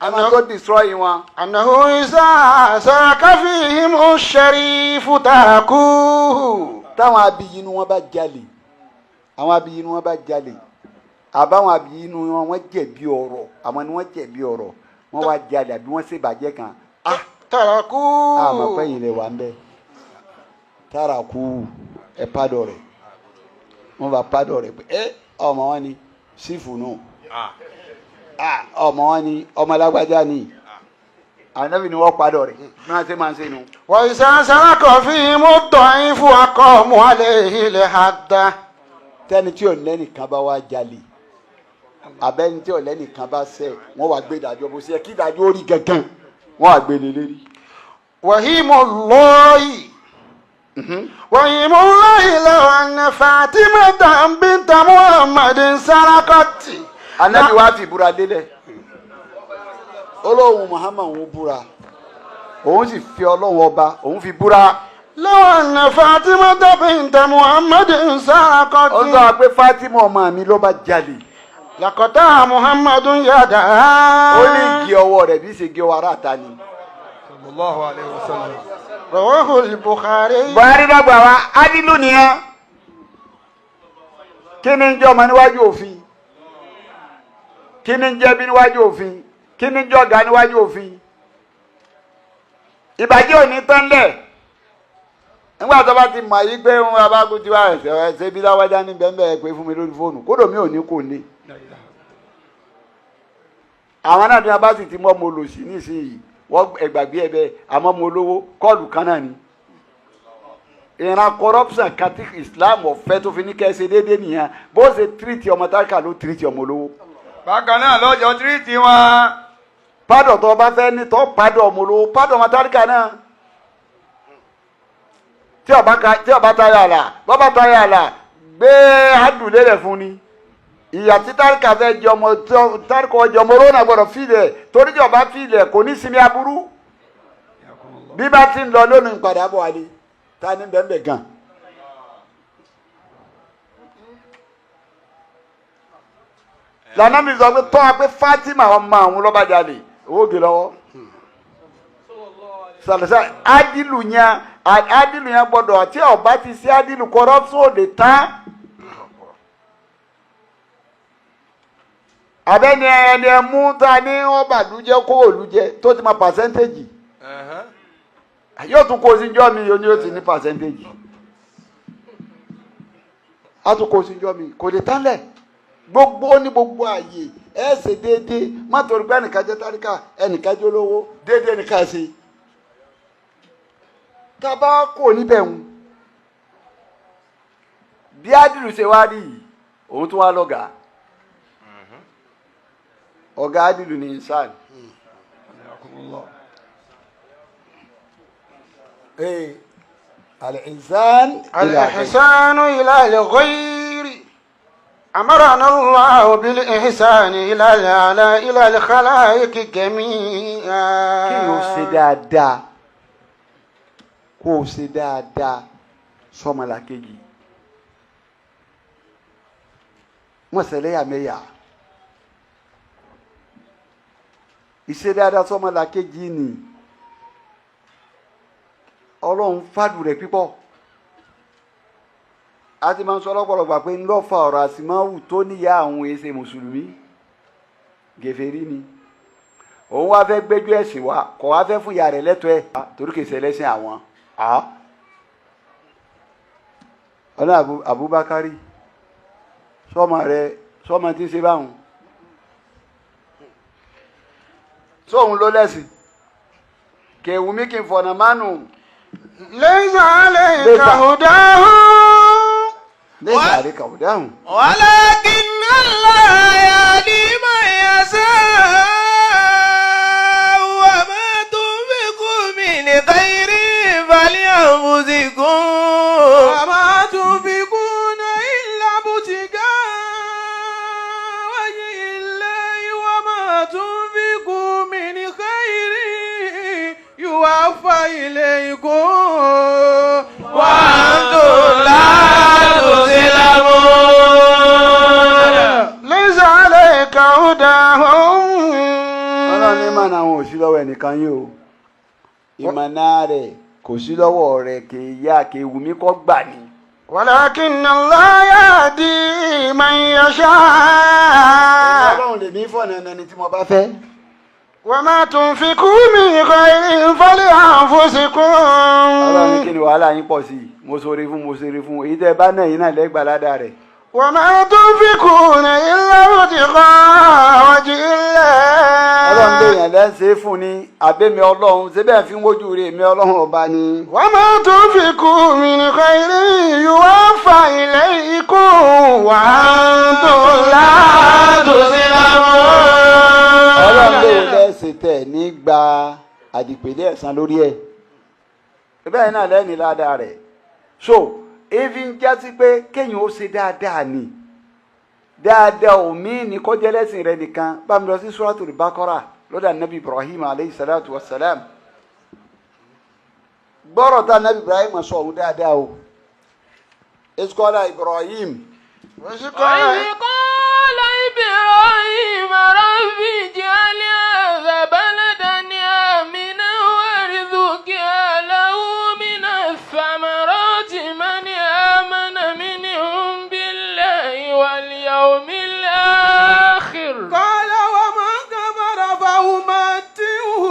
àwọn tó destroy wọn.
أنه إذا سرق فيهم الشريف تركوه.
Táwọn abiyì inú wọn bá jalè, àwọn abiyì inú wọn bá jalè, àbáwọn abiyì inú wọn wọ́n jẹ̀bi ọ̀rọ̀, àwọn ni wọ́n jẹ̀bi ọ̀rọ̀, wọ́n wá jalè àbí wọ́n ṣèbàjẹ́ kan.
تركوه.
Àmọ́ pẹ́yìn lè wà ń bẹ́ tára kú, ẹ pádọ̀ rẹ̀, wọ́n bá pádọ̀ rẹ̀ pé ẹ ọmọ wọn ni sífù nù, ọmọ wọn ni ọmọ alágbájá ni. Ànábì ni wọ́n pádọ̀ rẹ̀ bí wọ́n ṣe máa ń ṣe nu.
وإذا سرق فيهم الضعيف أقاموا عليه الحد.
Tẹ́ni tí ò lẹ́nìkan bá wá jalè, abẹ́ni tí ò lẹ́nìkan bá ṣẹ̀, wọ́n wá gbé ìdájọ́ bó ṣe yẹ kí ìdájọ́ ó rí gangan, wọ́n wá gbé lé lérí.
وهيم الله وهيم الله لو أن فاطمة بنت محمد سرقت.
Anabi wa fi búra lélẹ̀, olóhùn Muhammad òun búra, òun sì fi Ọlọ́hun ọba òun fi búra.
لو أن فاطمة بنت محمد سرقت.
Ó sọ pé Fatima ọmọ mi ló bá jalè,
لقطع محمد يدها.
Ó ní gé ọwọ́ rẹ̀ bí ṣe gé ọwọ́ ara ta ni.
صلى الله عليه وسلم.
رواه البخاري.
Buhari dàgbà wa adilu nìyẹn. Kí ni ń jẹ́ ọmọ níwájú òfin? Kí ni ń jẹ́ bí níwájú òfin? Kí ni ń jẹ́ ọ̀gá níwájú òfin? Ìbàjẹ́ ò ní tán lẹ̀ nígbà tó bá ti mọ̀ yí pé ń abágun ti wá ẹ̀sẹ̀ ẹ̀sẹ̀ bí láwájá ní bẹ́ẹ̀ bẹ́ẹ̀ pé fún mi lórí fóònù kódò mi ò ní kò ní. Àwọn náà tí wọn bá sì ti mọ́ ọmọ olòṣì nísìnyí, wọ́n ẹgbàgbé ẹ bẹ́ẹ̀, àmọ́ ọmọ olówó kọ́ọ̀lù kan náà ni. Ìran corruption kan tí Islam ọ̀fẹ́ tó fi ní kẹ́ ẹ ṣe déédéé nìyẹn. Bó ṣe treat ọmọ tálákà ló treat ọmọ olówó.
Bákan náà lọ́jọ́ treat wọn.
Pádọ̀ tó bá fẹ́ ní tó pádọ̀ ọmọ olówó, pádọ̀ ọmọ tálákà náà, tí ọba ka tí ọba tayọ àlà, bọ́bá tayọ àlà, gbé adùn lélẹ̀ fún ni. Ìyà tí tálákà fẹ́ jẹ, ọmọ tálákà ọjọ́ ọmọ olówó náà gbọ́dọ̀ fìlẹ̀, torí tí ọba fìlẹ̀ kò ní sinmi aburú. Bí bá ti ń lọ lónìí ń padà bọ̀ wálé, ta ni bẹ́ẹ̀ bẹ́ẹ̀ gan. Lànà mi sọ pé tọ́ a pé Fatima ọmọ àwọn lọ́ba jalè, owó gé lọ́wọ́ sàlẹ̀sà. Adilu yẹn, adilu yẹn gbọ́dọ̀ tí ọba ti ṣe adilu, corruption ò lè tán. Abẹ́ni ẹni ẹ mú ta ní ọbàdújẹ́ kó òlùjẹ tó ti ma percentage, yóò tún kó sí njọ́ mi, yóò ní yóò ti ní percentage, á tún kó sí njọ́ mi, kò lè tán lẹ̀. Gbogbo ní gbogbo àyè ẹ ṣe déédéé, má torí pé ẹnìkan jẹ́ tálákà, ẹnìkan jẹ́ olówó, déédéé nìkan ṣe. Tábà kò níbẹ̀ ń Bí ádìlù ṣe wá rí yìí, òun tún wá lọ́gàá. Ọ̀gá ádìlù ní ìsàn. Ee, al-ihsan ila
الإحسان إلى الغير. أمرنا الله بالإحسان إلى الأعلى إلى الخلائق جميعا.
Kí o ṣe dáadáa, kó o ṣe dáadáa sọmọlàkejì, mọ̀sẹ̀lẹ́yàmẹ̀yà. Ìṣe dáadáa sọmọlàkejì ni Ọlọ́run fàdù rẹ̀ pípọ̀. A ti máa ń sọ lọ́pọ̀lọpọ̀ pé ńlọ́fà ọ̀rọ̀ àsìmáwù tó níyà àwọn èsè mùsùlùmí gèfèrí ni. Òun wá fẹ́ gbẹ́jú ẹ̀sìn wa, kọ̀ wá fẹ́ fún ìyá rẹ̀ lẹ́tọ̀ọ́ ẹ̀ torí kìí ṣe ẹlẹ́sìn àwọn. Ọ̀nà Abubakari sọ́mọ rẹ sọ́mọ tí ń ṣe báwọn sóun ló lẹ́sìn kèwù mí kí n fọ̀nà mánu.
ليس عليك
ليس.
هداهم.
Lẹ́yìn àríkà ò dáhùn.
ولكن الله يهدي من يشاء وما تنفقوا من خير فلأنفسكم.
وما تنفقون إلا ابتغاء وجه الله وما تنفقوا من خير يوفى إليكم
وأنتم لا تظلمون.
ليس عليك هداهم.
Ọlọ́run ní ìmọ̀nà àwọn ò sí lọ́wọ́ ẹnìkan yín o. Ìmọ̀nà rẹ̀ kò sí lọ́wọ́ rẹ̀, kì í yá kì í wù mí kọ́ gbà ní.
ولكن الله يهدي من يشاء.
Ọlọ́run lèmi fọ̀nà ẹni tí mo bá fẹ́.
وما تنفقوا من خير فلأنفسكم.
Ọlọ́run ní kí ni wàhálà yín pọ̀ sí i? Mo ṣoore fún, mo ṣoore fún, èyí tẹ́ ẹ bá náà yín náà lẹ́gbàá ládàá rẹ̀.
وما تنفقون إلا ابتغاء وجه
Ọlọ́run
الله.
lèèyàn lẹ́sẹ̀ fún ni àbẹ́mi Ọlọ́run ṣé bẹ́ẹ̀ fi ń wojú rẹ̀ mi Ọlọ́run ọba ni.
وما تنفقوا من خير يوفى إليكم وأنتم لا تظلمون.
Ọlọ́run lèèyàn lẹ́sẹ̀ tẹ̀ ní gba àdìpèlé ẹ̀san lórí ẹ̀. Bẹ́ẹ̀ náà lẹ́ni ládàá rẹ̀. So efi ń jásí pé kéèyàn ó ṣe dáadáa ni dáadáa omi ní kọjá lẹ́sìn rẹ̀ nìkan. Bá mi lọ sí Suratul Baqara lọ́dọ̀ anabi Ibrahim aleyhi salatu wa salam. Gbọ́rọ̀ tá anabi Ibrahim sọ òun dáadáa o. Iskola Ibrahim.
وإذ قال إبراهيم رب اجعل هذا بلدا آمنا وارزق أهله من الثمرات من آمن منهم بالله واليوم الآخر.
قال ومن كفر فأمتعه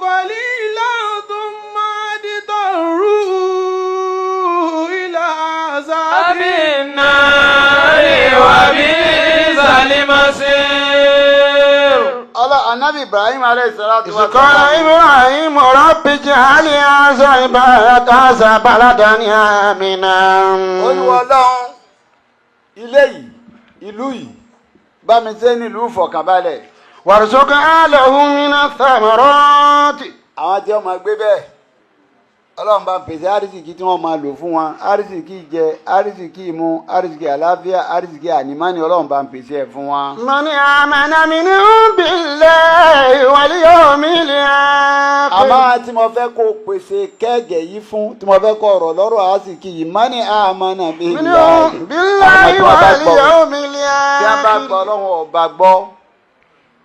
قليلا ثم أضطره إلى عذاب
النار وبئس المصير.
Ọlọ́ anabi Ibrahim aleyhi salatu wa
إذ قال
salam.
إبراهيم رب اجعل هذا بلدا آمنا.
Olúwa Ọlọ́run, ilé yìí, ìlú yìí, bá mi ṣe nílùú ìfọ̀kànbalẹ̀.
وارزق أهله من الثمرات.
Àwọn tí wọ́n máa gbé bẹ́ẹ̀, Ọlọ́run bá pèsè àrísìkí tí wọ́n máa lò fún wọn, àrísìkí jẹ, àrísìkí mu, àrísìkí àlàáfíà, àrísìkí ànímánì, Ọlọ́run bá ń pèsè ẹ̀ fún wọn.
من آمن منهم بالله واليوم الآخر.
Àmọ́ tí mo fẹ́ kó pèsè kẹ́gẹ̀ yìí fún, tí mo fẹ́ kó ọ̀rọ̀ lọ́rọ̀ àrísìkí yìí, mani amana billahi.
منهم بالله
Àwọn tí wọ́n bá gbọ́,
واليوم
tí a bá
الآخر.
gbọ́ Ọlọ́run ọba gbọ́,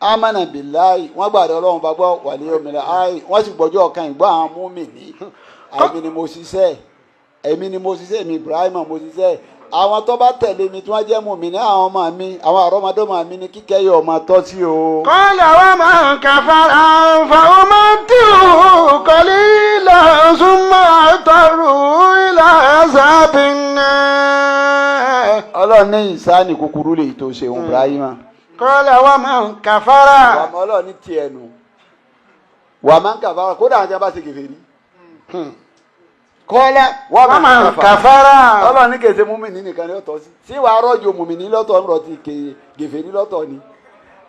amana billahi, wọ́n gbàdọ̀ Ọlọ́run ọba gbọ́, wal yawmil akhir, wọ́n sì gbọ́jọ́ ọ̀kan ìgbọ́ àwọn múmìnì. Èmi ni mo ṣiṣẹ́, èmi ni mo ṣiṣẹ́, èmi Ibrahim mo ṣiṣẹ́. Àwọn tó bá tẹ̀lé mi tí wọ́n jẹ́ mùmínì, àwọn ọmọ mi, àwọn àrọ́mọdọ́mọ mi ni kíkẹ́ yóò máa tọ́ sí o.
قال ومن كفر فأمتعه قليلا ثم أضطره إلى عذاب النار.
Ọlọ́run ní ìsáni kúkúrú lè tó ṣe òun Ibrahim.
قال ومن كفر.
Wàmọ́ Ọlọ́run ní tiẹ̀ nù. Wà máa ń kàfàrà kódà àwọn tí a bá ṣe kèfèrí. Kọ́lá wọ́n
ومن كفر.
Ọlọ́run ní kèsè múmìnì nìkan ni ó tọ́ sí. Sí wàá rọ̀jò múmìnì lọ́tọ̀ ń rọ̀ ti gèfèrí lọ́tọ̀ ni.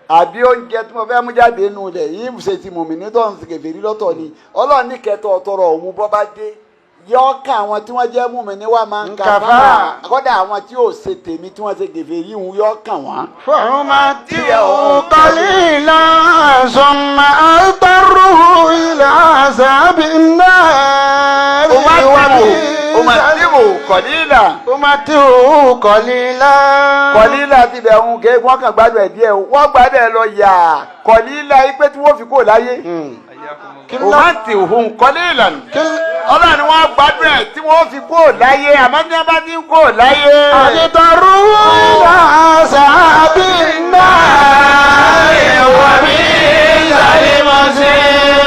Àbí oúnjẹ tí mo fẹ́ mú jáde nù lẹ̀ yìí ṣe ti múmìnì tó ń gèfèrí lọ́tọ̀ ni. Ọlọ́run ní kẹtọ̀ ọ̀tọ̀rọ̀ òun bọ́ bá dé. Yọ ká àwọn tí wọ́n jẹ́ múmìnì wà máa ń kà fáwọn. Kọ́dà àwọn tí ò ṣe tèmi tí wọ́n ṣe gèfèrí ìhun yọ kàn wọ́n.
فأمتعه قليلا ثم أضطره إلى عذاب النار.
Òmàdìbò kọ̀lílà.
أمتعه قليلا.
Kọ̀lílà ti bẹ̀ ń ké wọ́n kàn gbádùn ẹ̀ díẹ̀ o. Wọ́n gbádùn ẹ̀ lọ yà kọ̀lílà ipe tí wọ́n fi kó láyé. Òmàdì òhun kọ̀lílà. Ọlọ́run ni wọ́n gbádùn ẹ̀ tí wọ́n fi kó láyé àmọ́ ní wọ́n bá ti ń kó láyé.
أضطره إلى عذاب النار وبئس المصير.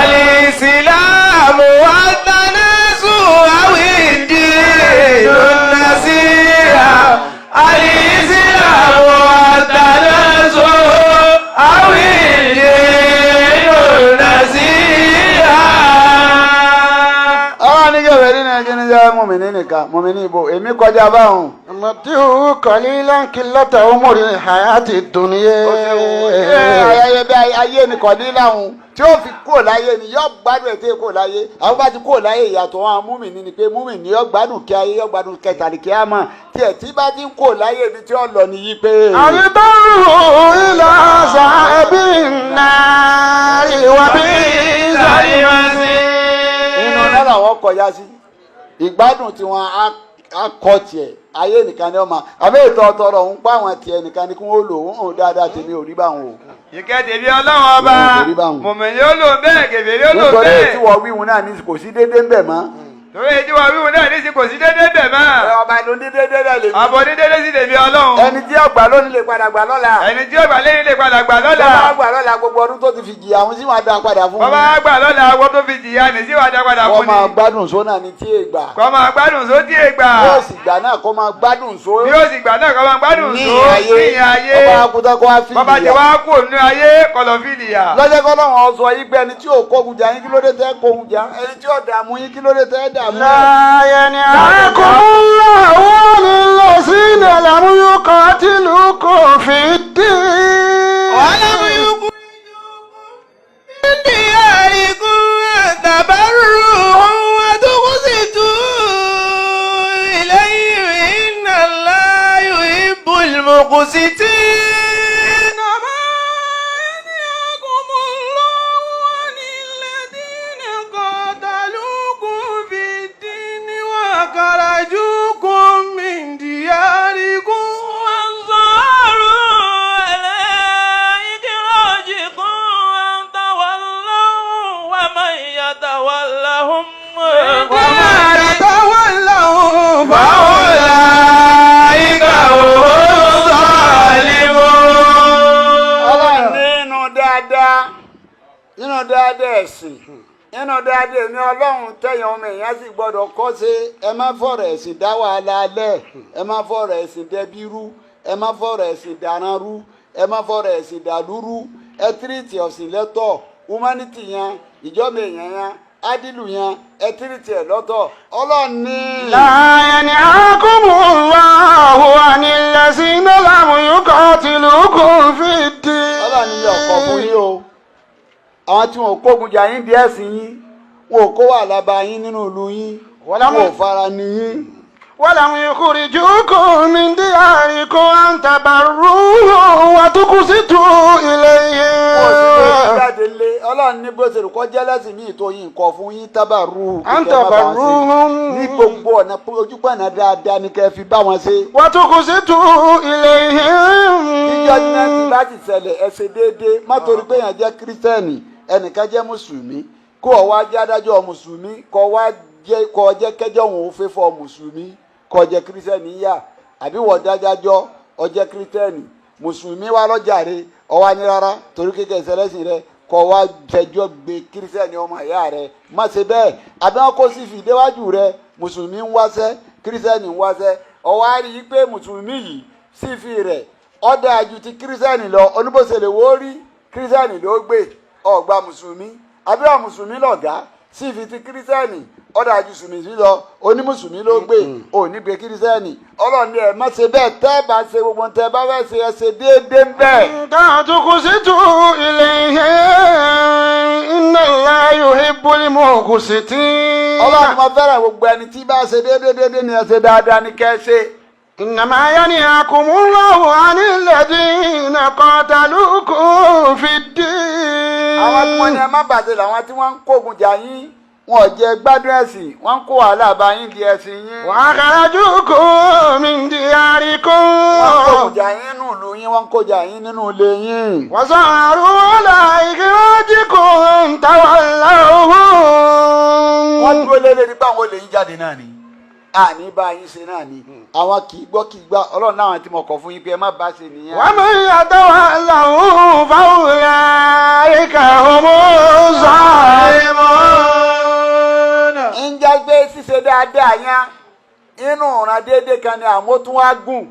الإسلام والتناسو أو الدين النصيحة. الإسلام والتناسو أو الدين النصيحة.
Ọlọ́run ní kẹfẹ́ nínú ẹjẹ́ ní jẹ́ mùmíní nìkan mùmíní ibo èmi kọjá báwọn.
أمتعه قليلا قلة عمر الحياة الدنيا.
Ayẹyẹ bí ayé ni kọ̀lílà òun tí ó fi kúrò láyé ni yóò gbádùn ẹ̀ tí kò láyé. Àwọn bá ti kúrò láyé ìyàtọ̀ wọn múmìnì ni pé múmìnì yóò gbádùn kí ayé yóò gbádùn kẹtàlí kí á mọ̀ tiẹ̀ tí bá ti ń kúrò láyé ibi tí ó lọ nìyí pé.
أضطره إلى عذاب النار وبئس المصير.
Inú náà làwọn kọjá sí ìgbádùn tí wọn á kọ tiẹ̀ ayé nìkan ni ó máa àbẹ́ ètò ọ̀tọ̀rọ̀ òun pa àwọn tiẹ̀ nìkan ni kí wọ́n lò ó hàn dáadáa tèmi ò rí báwọn o.
Ìkẹ́ tèmi Ọlọ́run ọba mùmìnì ó lò bẹ́ẹ̀ kèfèrí ó lò
Nítorí
bẹ́ẹ̀.
tí wọ́n wíwun náà ní kò sí déédéé ń bẹ̀ mọ́.
Torí èyí tí wọ́n wíwùn náà ní sí kò sí déédéé bẹ̀ mọ́.
Ọba ló ní déédéé rẹ̀ lè mí.
Àbọ̀ ní déédéé sí tèmi Ọlọ́run.
Ẹni tí ọgbà lónìí lè padà gbà lọ́la.
Ẹni tí ó gbà lẹ́yìn lè padà gbà lọ́la.
Bọ́lá gbà lọ́la gbogbo ọdún tó ti fi jìyà àwọn sí wọn dá padà fún
Bọ́bá gbà lọ́la àwọn tó fi jìyà ní sí wàá dá padà
Wọ́n
fún
máa
ni.
gbádùn sónà ní tí ègbà.
Kọ́ máa gbádùn sódì ègbà.
Yóò sì gbà náà kó máa gbádùn só.
Bí ó sì gbà náà kọ́ máa gbádùn
Ní
só
ayé.
ní ayé.
Ọba akutẹ kó wá fi
Bọ́bá ti
ìyà.
wá kú ònú ayé kọlọ̀ fìlìyà.
Lọ́jọ́ kọ́ lọ́wọ́ sọ yí pé ẹni tí ò kógun jà yín kí ló dé tẹ́ kógun jà ẹni tí ò dààmú yín kí ló dé tẹ́ dààmú.
لا ينهاكم الله عن الذين لم يقاتلوكم في الدين.
ولم يخرجوكم من دياركم أن تبروهم وتقسطوا إليهم إن الله يحب المقسطين. إنما ينهاكم الله عن الذين قاتلوكم في الدين وأخرجوكم من دياركم وظاهروا على إخراجكم أن تولوا ومن يتولهم
ومن يتولهم
فأولئك هم الظالمون.
Ọlọ́run nínú dáadáa ẹ̀sìn nínú dáadáa èmi Ọlọ́run tẹ̀yàn ọmọ èèyàn sì gbọ́dọ̀ kọ́ sí ẹ má fọ̀rọ̀ ẹ̀sìn dá wàhálà alẹ́ ẹ má fọ̀rọ̀ ẹ̀sìn dẹbí rú ẹ má fọ̀rọ̀ ẹ̀sìn dáná rú ẹ má fọ̀rọ̀ ẹ̀sìn dàlúrú ẹ treat ọ̀sìn lẹ́tọ̀ humanity yẹn ìjọba èèyàn yẹn ádìlù yẹn ẹ treat ẹ̀ lọ́tọ̀ Ọlọ́run ní.
لا ينهاكم الله عن الذين لم يقاتلوكم في الدين.
Ọlọ́run ní ọkọ̀ fún yín o àwọn tí wọn ò kógun jà yín díẹ̀ sí yín wọn ò kó wàhálà bá yín nínú ìlú yín wọn ò fara ní yín.
ولم يخرجوكم من دياركم أن تبروهم وتقسطوا
Wọn ò sì lè
إليهم.
jáde lé Ọlọ́run ní bó ṣe rò kọ́ jẹ́ lẹ́sìn míì tó yín nǹkan fún yín tábàrú
أن
kẹ́ má bá wọn ṣe.
تبروهم
Ní gbogbo ọ̀nà ojúpọ̀nà dáadáa ni kẹ́ fi bá wọn ṣe.
وتقسطوا إليهم.
Níjọ́ tí náà ti bá ti ṣẹlẹ̀ ẹ ṣe déédéé má torí pé èèyàn jẹ́ kírísítẹ́nì ẹnìkan jẹ́ mùsùlùmí kó o wá jẹ́ adájọ́ mùsùlùmí kó o wá jẹ́ kó o jẹ́ kẹjọ́ òun ò fẹ́ fọ́ mùsùlùmí kó o jẹ́ kírísítẹ́nì yá àbí wọ́n dájájọ́ o jẹ́ kírísítẹ́nì mùsùlùmí wá lọ́jàre ọ wá ní rárá torí kékeré ìṣẹlẹ́sìn rẹ kó o wá fẹjọ́ gbé kírísítẹ́nì ọmọ ìyá rẹ má ṣe bẹ́ẹ̀ àbí wọn kó sì fi déwájú rẹ mùsùlùmí ń wáṣẹ́ kírísítẹ́nì ń wáṣẹ́ ọ wá rí i pé mùsùlùmí yìí sífì rẹ̀ ọ̀dà ju ti kírísítẹ́nì lọ oníbòsèlè wo rí kírísítẹ́nì ló gbé ọ̀gbà mùsùlùmí àbí ọ̀ mùsùlùmí lọ̀gá sífì ti kírísítẹ́nì Ọ̀dà ju sùnmí lọ, onímùsùlùmí ló gbé, òní gbé kírísítẹ́nì. Ọlọ́run ní ẹ má ṣe bẹ́ẹ̀, tẹ́ ẹ bá ṣe gbogbo tẹ́ ẹ bá fẹ́ ṣe, ẹ ṣe déédéé ń bẹ́ẹ̀.
تقسطوا إليه إن الله يحب المقسطين.
Ọlọ́run mo fẹ́ràn gbogbo ẹni tí bá ṣe déédéé. Déédéé ni ẹ ṣe, dáadáa ni kẹ́ ẹ ṣe.
إنما ينهاكم الله عن الذين قاتلوكم في الدين.
Àwọn tí wọ́n ní ẹ má bàjẹ́ làwọn tí wọ́n ń kógun jà yín, wọn ò jẹ́ gbádùn ẹ̀sìn, wọ́n ń kó wàhálà bá yín di ẹ̀sìn yín.
وأخرجوكم من
Wọ́n ń kógun
دياركم.
jà yín nínú ìlú yín, wọ́n ń kó jà yín nínú ilé yín.
وظهروا على إخراجكم
Wọ́n
تولوهم.
dúró lélẹ̀ nípa àwọn olè yín jáde náà ni, àní bá yín ṣe náà ni. Àwọn kì í gbọ́ kì í gbà. Ọlọ́run náà tí mo kọ̀ fún yín pé ẹ má bá ṣe nìyẹn.
ومن يتولهم فأولئك هم الظالمون.
Ń já gbé ṣíṣe dáadáa yẹn inú ìran déédéé kan ni, àmọ́ tún wá gùn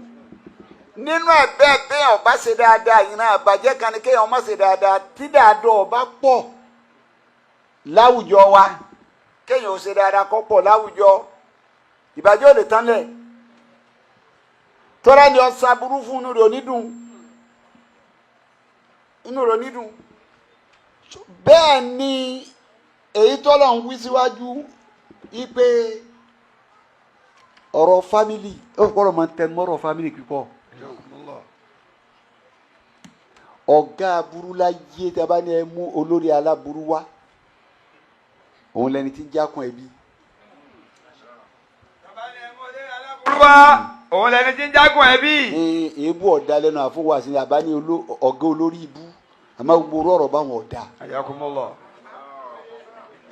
nínú ẹ̀ bẹ́ẹ̀. Bẹ́ẹ̀ ọba ṣe dáadáa yìí náà, àbàjẹ́ kan ni kéèyàn má ṣe dáadáa. Tí dáadáa ọba pọ̀ láwùjọ wa, kéèyàn ò ṣe dáadáa kọ́ pọ̀ láwùjọ, ìbàjẹ́ ò lè tán lẹ̀. Tọ́lá ni ọ̀sán burú fún inú rẹ̀ onídùn, inú rẹ̀ onídùn. Bẹ́ẹ̀ ni èyí tọ́lọ̀ ń wí síwájú ipe ọ̀rọ̀ family, ó gbọ́dọ̀ máa ń tẹnu mọ́rọ̀ family pípọ̀. Ọ̀gá aburú láyé tí a bá ní ẹ mú olórí aláburú wá, òun lẹni tí ń jákun ẹbí.
Olúwa, òun lẹni tí ń jágun ẹbí.
Ní èébú ọ̀dà lẹ́nu àfọwọ́sí àbá ní ọ̀gá olórí ibú, àmọ́ gbogbo ọ̀rọ̀ báwọn ọ̀dà.
Ayakumullah.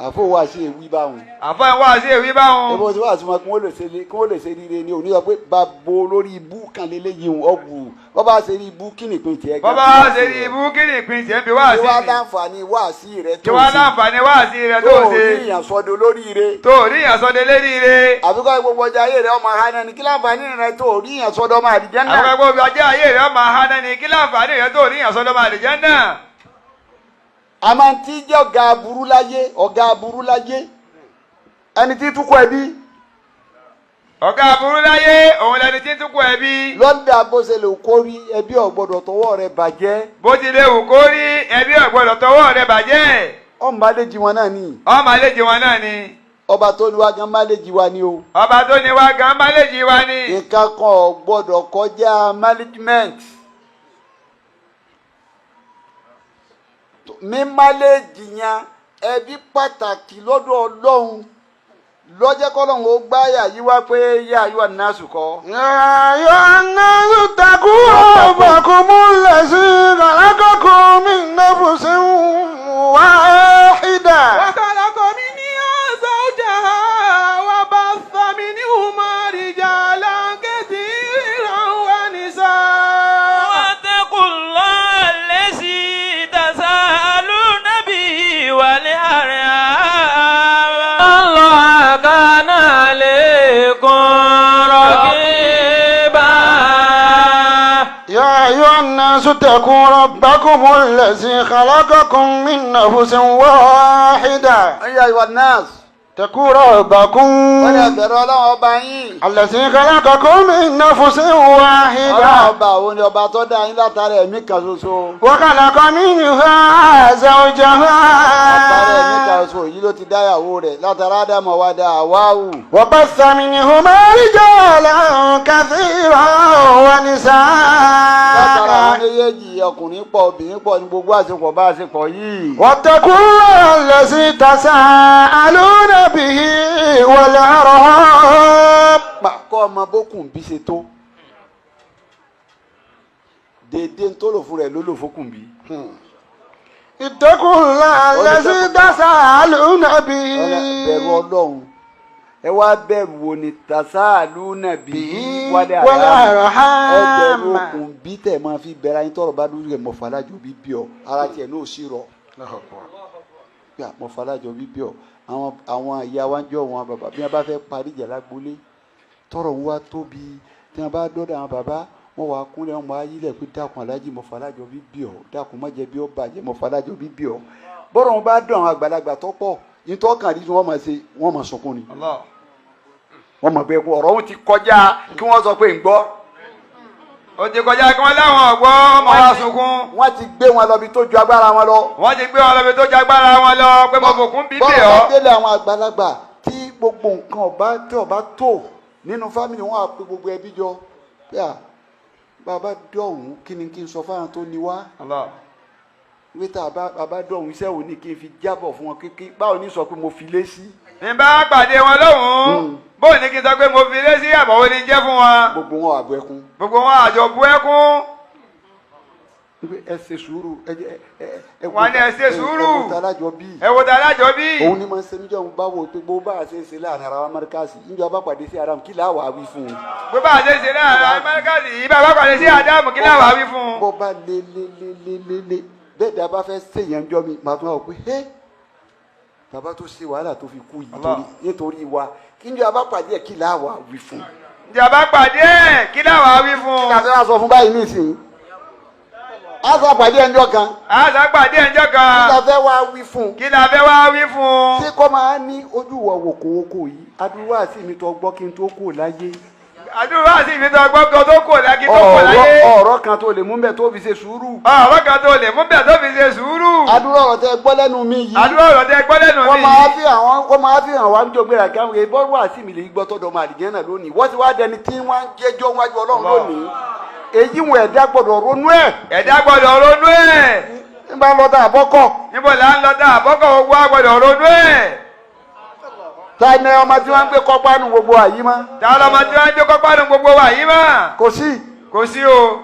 Àfọwọ́sí èwí báwọn.
Àfáà wá sí èwí báwọn.
Ebo tí wàá sọ wọn kí wọ́n lè ṣe kí wọ́n lè ṣe rire ni òní sọ pé bàbá olórí ibú kan lélẹ́yìí ọ̀gbù bàbá ṣe rí ibú, kí nìpín tiẹ̀ gan?
Bọ́bá ṣe rí ibú, kí ni ìpín tiẹ̀ ń bí wá
Kí
sí
wàá
ni?
láǹfààní wáàsí rẹ
Kí
tó
wá
ṣe
láǹfààní wá sí rẹ tó
tó
ṣe?
rí ìyàn sọdọ lórí ire.
Tó rí ìyàsọ́dẹ lérí ire.
Àbíkọ́ gbogbo ọjà ayé rẹ ọmọ ha náà ni, kí láǹfààní rẹ tó rí ìyàn sọdọ ọmọ àdìjẹ́ náà?
Àwọn ẹgbẹ́ ọjọ́ ayé rẹ ọmọ ha náà ni, kí láǹfààní rẹ tó rí ìyàsọ́dẹ ọmọ àlìjẹ́ náà?
A máa ń tí jẹ́ ọ̀gá aburú láyé, ọ̀gá aburú láyé, ẹni tí túkọ̀ ẹbí.
Ọ̀gá aburú láyé, òun lẹni tí ń túkọ̀ ẹbí.
Lọ́dà bó ṣe lè kórí, ẹbí ò gbọ́dọ̀ tọwọ́ rẹ bàjẹ́.
Bó ti lè wù kó rí, ẹbí ò gbọ́dọ̀ tọwọ́ rẹ bàjẹ́.
Ọmọ àlejò wọn náà ni.
Ọmọ àlejò wọn náà ni.
Ọba tó ní wá gan má lè jí wa ni o.
Ọba tó ní wá gan má lè jí wa ni.
Nǹkan kan ò gbọ́dọ̀ kọjá management. Mímálèjì yẹn ẹbí pàtàkì lọ́dọ̀ Ọlọ́run, lọ́jẹ́ kọ́lọ́run ó gbáyà yí wá pé yá ayọ́ ànásù kọ́.
يا أيها الناس اتقوا ربكم الذي خلقكم من نفس واحدة.
وخلق منها زوجها وبث منهما رجالا كثيرا ونساء.
واتقوا الله الذي تساءلون به والأرحام الله كان عليكم رقيبا.
يا أيها الناس اتقوا ربكم الذي خلقكم من نفس واحدة.
Yá ayọ́ ànásù.
اتقوا ربكم.
Wọ́n ní ẹ̀bẹ̀rẹ̀ Ọlọ́run ọba yín.
الذي خلقكم من نفس
Ọlọ́run
واحدة.
ọba òun ni ọba tó dá yín látara ẹ̀mí kan ṣoṣo.
وخلق منها زوجها.
Látara ẹ̀mí kan ṣoṣo yìí ló ti dáyàwó rẹ̀, látara Ádámù wá dá Àwáwù.
وبث منهما رجالا كثيرا
Látara àwọn
ونساء.
méjèèjì, ọkùnrin pọ̀, obìnrin pọ̀, ní gbogbo àṣepọ̀ bá àṣepọ̀ yìí.
واتقوا الله الذي تساءلون به والأرحام.
Kọ́ ọmọ bókùn bí ṣe tó dédé tó lò fún rẹ̀ ló lò fókùn bí.
اتقوا الله الذي تساءلون به.
Bẹ̀rù Ọlọ́run, ẹ wá bẹ̀rù wo ni tàṣàlù nàbí wálé àrà, ẹ bẹ̀rù
والأرحام.
okùn bí tẹ̀ máa fi bẹ̀rẹ̀ ayé tọrọ bá dúró rẹ̀. Mọ̀fàlájò bí bí ọ ara tiẹ̀ náà sì rọ̀ gbà mọ̀fàlájò bí bí ọ. Àwọn ìyá wa ń jọ wọn bàbá, bí wọn bá fẹ́ parí ìjà lágbolé, tọrọ ń wá tóbi, tí wọn bá dọ́dọ̀ àwọn bàbá wọn, wà kúnlẹ̀, wọn máa yílẹ̀ pé dákun aláàjì, mọ̀fàlájò bí bí ọ, dákun má jẹ́ bí ọ bàjẹ́, mọ̀fàlájò bí bí ọ. Bọ́rọ̀ wọn bá dùn àwọn àgbàlagbà tó pọ̀, Nítọ́kàn rí tí wọ́n máa ṣe, wọ́n máa sunkún ni.
Allah.
Wọ́n mọ̀ pé ọ̀rọ̀ wọn ti kọjá kí wọ́n sọ pé ń gbọ́.
Ó ti kọjá kí wọ́n láwọn ọ̀gbọ́ ọmọ wa sunkún.
Wọ́n ti gbé wọn lọ bí tó ju agbára wọn lọ.
Wọ́n ti gbé wọn lọ bí tó jagbára wọn lọ pé mo fòkún bíbè
Bọ́lá bá
ọ́.
délé àwọn àgbàlagbà tí gbogbo nǹkan ọba tí ọba tó nínú family wọn, á pè gbogbo ẹbí jọ pé à bàbá dọ̀hún, kí ni kí n sọ fáwọn tó ní wá?
Allah.
Wí tá a bá dọ̀hún, iṣẹ́ wo ni kí n fi jábọ̀ fún wọn? Kíkí báwo ní sọ pé mo fi lé sí?
Ní bá pàdé wọn lọ́hùn-ún, bóun ní kí n sọ pé mo fi lé sí, àbọ̀wọ́ ni jẹ́ fún wọn?
Gbogbo wọn àbọ̀ ẹkún.
Gbogbo wọn àjọ bu ẹkún.
Wípé ẹ ṣe sùúrù, ẹ jẹ ẹ ẹ
Wọ́n ní ẹ ṣe sùúrù.
Ẹ wò tá alájọ bíi.
Ẹ wo ta alájọ bí.
Òun ni máa ń ṣe níjọ́ òun bá wò pé gbogbo bá a ṣe ń ṣe láàrin ara wa mọ́ríkàsì, níjọ́ bá pàdé sí aram, kí làá wà á wí fún un?
Bó bá a ṣe ṣe láàrin amẹ́ríkàsì yìí, bá a bá pàdé sí Ádámù, kí láwàá wí fún un?
Bó bá lé lé lé lé lé lé bẹ́ẹ̀ dá bá fẹ́ ṣèyàn jọ mi, màá tún wá wò pé ẹ́ bàbá tó ṣe wàhálà tó fi kú yìí
Allah.
nítorí wa, kí níjọ́ bá pàdé ẹ̀, kí làá wà á wí fún un?
Ǹjẹ́ bá pàdé ẹ̀, kí láwàá wí fún
Kí
un?
la fẹ́ wá sọ fún báyìí nísìnyí? Á sọ pàdé ẹnjọ́ kan.
A sá pàdé ẹ̀jọ́
Kí
kan.
la fẹ́ wá wí fún un?
Kí la fẹ́ wá wí fún un?
Ṣé kọ́ máa ní ojú wọ̀ wòkòwòkò yìí, adúrú àti mi tó gbọ́ kí n tó kú láyé?
Àdúrà sí mi tó gbọ́ kan tó kò láyé tó kò láyé.
Ọ̀rọ̀ kan tó lè mú bẹ́ẹ̀ tó fi ṣe sùúrù.
Ọ̀rọ̀ kan tó lè mú bẹ́ẹ̀ tó fi ṣe sùúrù.
Adúrú ọ̀rọ̀ tẹ gbọ́ lẹ́nu mi yìí.
Àdúrà ọ̀rọ̀ tẹ gbọ́ lẹ́nu
Wọ́n
mi
máa
yìí.
fi àwọn wọ́n máa fi hàn wá níjọ́ gbéra kí àwọn èèyàn wà sí mi lè gbọ́ tọ́dọ̀ ọmọ àlìjẹ́ náà lónìí. Wọ́n ti wá dẹni tí wọ́n ń jẹ́jọ́ wájú Ọlọ́run lónìí. Èyí wọn ẹ̀dá gbọ́dọ̀ ronú ẹ̀.
Ẹ̀dá gbọ́dọ̀ ronú ẹ̀.
Nígbà lọ́dà àbọ́kọ̀.
Níbo là ń lọ dá àbọ́kọ̀? Gbogbo wa gbọ́dọ̀ ronú ẹ̀.
Ta ni ọmọ tí wọ́n ń gbé kọ́pá nu gbogbo àyí mọ́?
Ta lọmọ tí wọ́n ń jókòó pàdé gbogbo wa yìí mọ́?
Kò sí.
Kò sí o.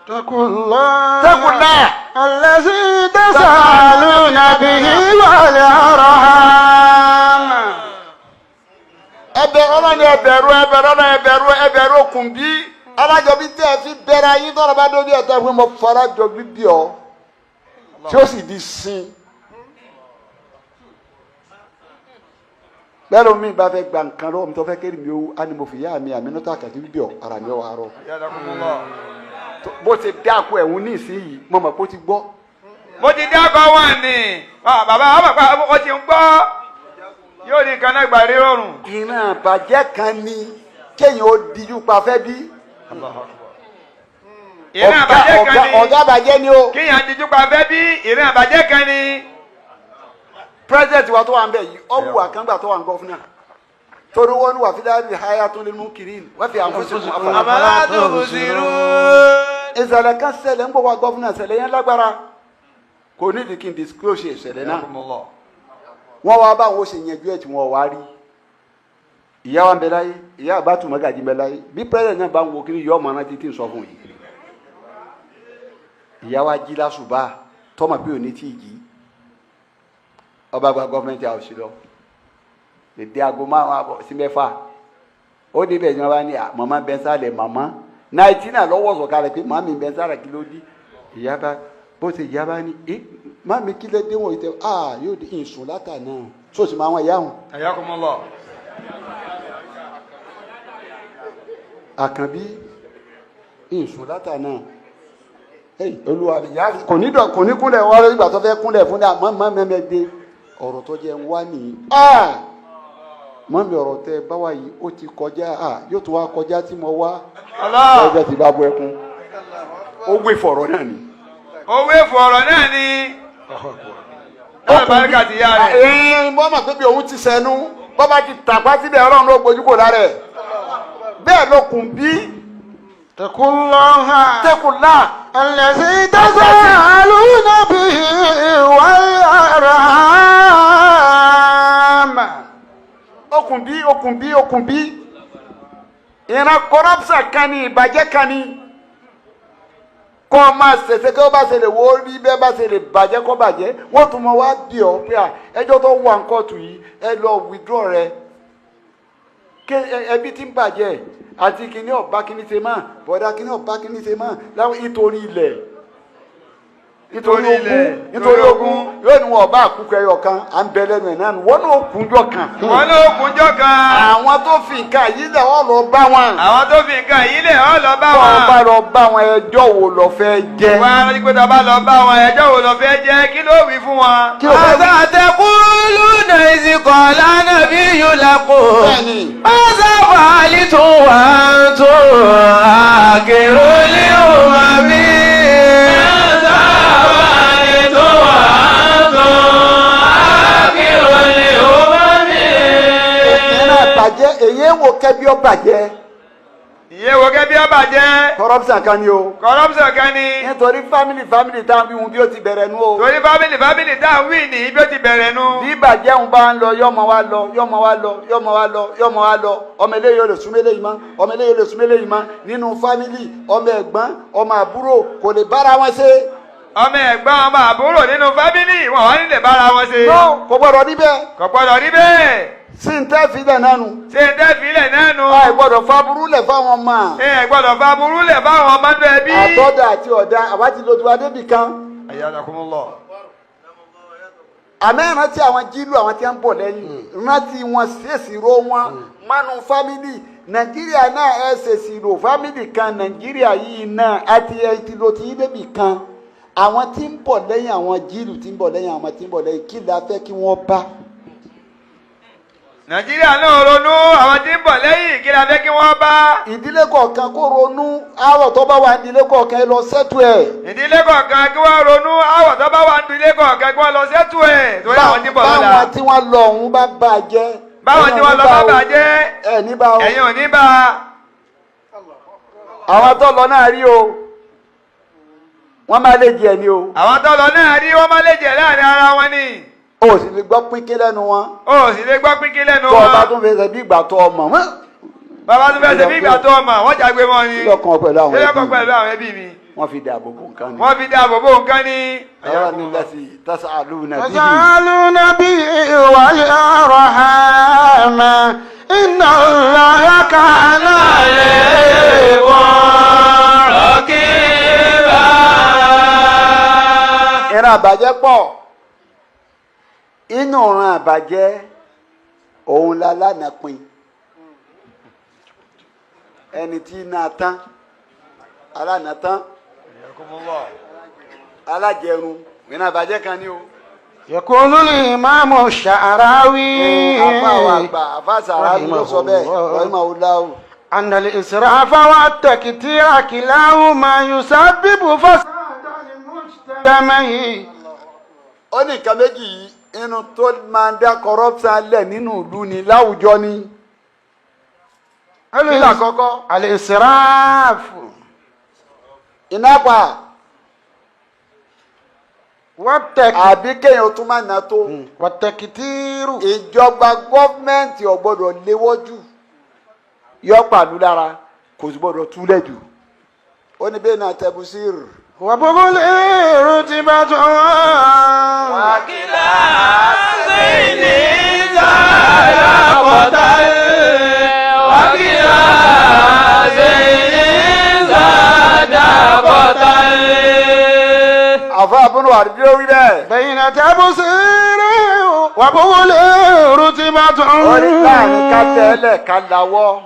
اتقوا الله
اتقوا الله.
الذي تساءلون به والأرحام.
Ẹbẹ̀rù Ọlọ́run, ẹbẹ̀rù, ẹbẹ̀rù Ọlọ́run, ẹbẹ̀rù, ẹbẹ̀rù okùn bí alájọbí tẹ́ ẹ fi bẹ̀rẹ̀ ayé tọ́lá bá dójú ẹ̀ tẹ́ fún mi farajọ bíbí ọ tí ó sì di sin. Bẹ́ẹ̀ ló mi bá fẹ́ gba nǹkan lọ́wọ́ mi tó fẹ́ kéré mi ó á ní mo fi yá mi àmì nọ́tà kàkí bíbí ọ ara mi ọ̀ wá rọ. Bó ti dáko ẹ̀hún ní ìsinyìí, mo mọ̀ pé ó ti gbọ́.
Mo ti dákọ̀ wọn ni. Ah, bàbá wa bàbá ó ti ń gbọ́, yóò ní nǹkan náà gbà rí rọrùn.
Ìran àbàjẹ́ kan ni kéèyàn ó dijú pa fẹ́ bí.
Ìran àbàjẹ́ kan ni.
Ọ̀gá àbàjẹ́ ni o.
Kíyàn dijú pa fẹ́ bí, ìran àbàjẹ́ kan ni.
President wa tó wà ń bẹ̀ yìí, ọ̀wù àkàngbà tó wà ń governor, torí wọn wà fídíà háyà tó lé mú kiri wọ́n fi àwọn fúnṣe fún afọlá.
أفلا تبصرون؟
Ìṣẹ̀lẹ̀ kan ṣẹlẹ̀ ń bọ̀ wá governor, ṣẹlẹ̀ yẹn lágbára, kò ní ìdí kí n disclose ìṣẹ̀lẹ̀ náà. Wọ́n wá báwọn ó ṣe yanjú ẹ̀ tí wọ́n wá rí. Ìyá wa ń bẹ láyé, ìyá àbátù mọ́gàjì ń bẹ láyé. Bí president náà bá ń wo kiri, yọ ọmọ náà títí ń sọ fún yìí. Ìyá wa jí lásùbà tọmọ bí òní tí ì jí, ọba gba government house lọ dèdè aago 5:30 sí 6. Ó débẹ̀ ní wọn bá ní à màmá bẹ sálẹ̀, màmá náìtínà lọ́wọ́ sọ̀kalẹ̀ pé màmí bẹ sálẹ̀, kí ló dé? Ìyá bá bó ṣe, ìyá bá ní ẹ màmí, kí ló dé? Wọ̀nyí tẹ ah yóò di ìsùn látàná sóòsì máa wọn ìyá wọn.
Ayakumullah.
Àkànbí, ìsùn látàná. Hey, olúwa mi, ìyá kò ní dọ̀, kò ní kúnlẹ̀ wọ́n ìgbà tó fẹ́ kúnlẹ̀ fún ní àmọ́ mọ́ mẹ́mẹ́ dé ọ̀rọ̀ tó jẹ́ ń wá nìyí. Ah, mọ́mi, ọ̀rọ̀ tẹ báwa yìí ó ti kọjá, ah yóò tún wá kọjá tí mo wá.
Allah.
Lọ́jọ́ tí bá bu ẹkún, ó wé fọ̀rọ̀ náà ni.
Owó èfò ọ̀rọ̀ náà ni. Alùbáríkà ti yá rẹ̀.
Ẹ̀ẹ́n bọ́ mọ̀ pé bí òun ti sẹ́nu bọ́ bá ti tàpá síbẹ̀, Ọlọ́run ló gbójú kò lára ẹ̀ bẹ́ẹ̀ ló kùn bí.
اتقوا الله
Tẹ́kùnlá.
الذي تساءلون به والأرحام.
Okùn bí, okùn bí, okùn bí, ìran corruption kan ní, ìbàjẹ́ kan ní, kọ́ ọ máa ṣẹ̀ṣẹ̀ kí ó bá ṣe lè wo rí bẹ́ẹ̀ bá ṣe lè bàjẹ́ kọ́ bàjẹ́, wọ́n tún mọ wá bí ọ pé à ẹjọ́ tó wà ń kóòtù yìí, ẹ lọ withdraw rẹ ké ẹbí tí ń bàjẹ́ àti kíní ọ̀bá kíní ṣe máa bọ̀dá kíní ọ̀bá kíní ṣe máa láwọn nítorí ilẹ̀. Nítorí
Nítorí ilẹ̀,
ogún, nítorí ogún, yóò ní wọn ọba àkúkọ ẹyọ kan à ń bẹ lẹ́nu ẹ̀ náà nù wọ́n náà kúnjọ kan.
Wọn ló kúnjọ́ kan.
Àwọn tó fi nǹkan yìí lẹ̀ wọ́n lọ bá wọn.
Àwọn tó fi nǹkan yìí lẹ̀ ọ́ lọ bá
Tọ́
wọn.
ọ bá lọ bá wọn, ẹjọ́ wo lọ fẹ́ jẹ́?
Wọ́n á rántí pé tó bá lọ bá wọn, ẹjọ́ wo lọ fẹ́ jẹ́? Kí ló wí fún wọn?
Kí ló fẹ́ wí?
ماذا تقولون إذ قال نبي لكم
Bẹ́ẹ̀ni.
ماذا فعلتم وأنتم آخر الأمم ماذا فعلتم وأنتم آخر الأمم.
Ìran àbàjẹ́ èyí ń wo kẹ́bí ọ bàjẹ́.
Ìyẹn wo kẹ́ bí ọ bàjẹ́.
Corruption kan ni o.
Corruption kan ni.
Nítorí family family táwọn bí wọn bí ó ti bẹ̀rẹ̀ nu o.
Torí family family tá à ń wí ní ibi ó ti bẹ̀rẹ̀ nu.
Bí ìbàjẹ́ ń bá ń lọ, yọmọ wa lọ, yọmọ wa lọ, yọmọ wa lọ, yọmọ wa lọ, ọmọ eléyìí ò lè súnmọ́ eléyìí mọ́, ọmọ eléyìí ò lè súnmọ́ eléyìí mọ́ nínú family, ọmọ ẹ̀gbọ́n, ọmọ àbúrò kò lè bára wọn ṣe.
Ọmọ ẹ̀gbọ́n, ọmọ àbúrò nínú family wọn wà nílẹ̀ bára wọn ṣe.
No, kò gbọdọ̀ níbẹ̀.
Kò gbọ́dọ̀ rí bẹ́ẹ̀.
Sí ń tẹ́ filẹ̀ náà nu.
Ṣé ń tẹ́ filẹ̀ náà nu?
Àì gbọdọ̀ faburú lẹ̀ fáwọn ọmọ.
Ẹ gbọ́dọ̀ fa burú lẹ̀ fáwọn ọmọ tó ẹbí.
Àtọ́dà àti ọ̀dà àwa ti lo tiwa débì kan.
Ayadakumullah.
Àmọ́ ìrántí àwọn jílù, àwọn tí wọ́n ń bọ̀ lẹ́yìn, rántí wọn, ṣèṣì ro wọn mánu family. Nàìjíríà náà, ẹ ṣèṣì ro family kan. Nàìjíríà yìí náà àti ẹ ti lo ti yín débì kan. Àwọn tí ń bọ̀ lẹ́yìn, àwọn jílù tí ń bọ̀ lẹ́yìn, àwọn tí ń bọ̀ lẹ́yìn, kí la fẹ́ kí wọ́n bá?
Nàìjíríà náà ronú, àwọn tí ń bọ̀ lẹ́yìn, kí la fẹ́ kí wọ́n bá?
Ìdílé kọ̀ọ̀kan kó ronú àwọ̀ tó bá wà ní ìdílé kọ̀ọ̀kan, ẹ lọ settle ẹ̀.
Ìdílé kọ̀ọ̀kan kí wọ́n ronú àwọ̀ tó bá wà ní ìdílé kọ̀ọ̀kan, kí wọ́n lọ settle ẹ̀ torí àwọn tí ń bọ̀ lọ́la.
Báwọn tí wọ́n lọ ọ̀hún bá bàjẹ́.
Báwọn tí wọ́n lọ bá bàjẹ́.
Ẹ̀ ní bá o.
Ẹ̀yin ò ní bá.
Àwọn tó lọ náà rí o, wọ́n máa lè jẹ ni o.
Àwọn tó lọ náà rí, wọ́n má lè jẹ́ láàrin ara wọn ni.
O sì lè gbọ́ pínpín lẹ́nu wọn.
O sì lè gbọ́ pínpín lẹ́nu
Tó o bá
wọn.
tún fẹsẹ̀ bí ìgbà tó o mọ̀ wọ́n.
Bàbá tún fẹ́ ṣe bí ìgbà tó ọmọ wọ́n jágbe mọ́ ni.
Lọ́kàn pẹ̀lú àwọn
Kí lọ́kàn
ẹbí
pẹ̀lú
mi.
àwọn ẹbí mi.
Wọ́n fi dáàbò bo nǹkan ni.
Wọ́n fi dáàbò bo nǹkan ni.
Ọ̀rọ̀ ni láti tásà àlùna bíi.
تسألون به والأرحام إن الله كان
عليكم رقيبا.
Ìran àbàjẹ́ pọ̀. Inú ìran àbàjẹ́ òun la lánàá pin ẹni tí iná tán, alánà tán, alájẹrun, ìran àbàjẹ́ kan ní o.
يقول الإمام الشعراوي
Àfa àwọn àgbà, àfa sàrà ló sọ bẹ́ẹ̀, rahimahullahu.
أن الإسراف والتكتير كلاهما يسبب فساد المجتمع.
Ó ní nǹkan méjì yìí, inú tó máa ń dá corruption lẹ̀ nínú ìlú ni, láwùjọ ni. Kí làkọ́kọ́?
الإسراف.
Iná pa
والتك...
àbí kéèyàn tún máa ná tó.
والتكتير.
Ìjọba, gọ́ọ̀mẹ̀ntì ò gbọ́dọ̀ léwọ́ jù, yọ pàlú lára, kò sì gbọ́dọ̀ túlẹ̀ jù. Ó ní bẹ́ẹ̀ náà tẹ̀bùsír.
وبغل رتبة.
وكلا زين زاد قتل، وكلا زين زاد قتل.
Àfa àbúrò àdúgbò wí bẹ́ẹ̀.
بين تبصير وبغل رتبة.
Ó ní láàrin ká tẹ́lẹ̀, ká lawọ́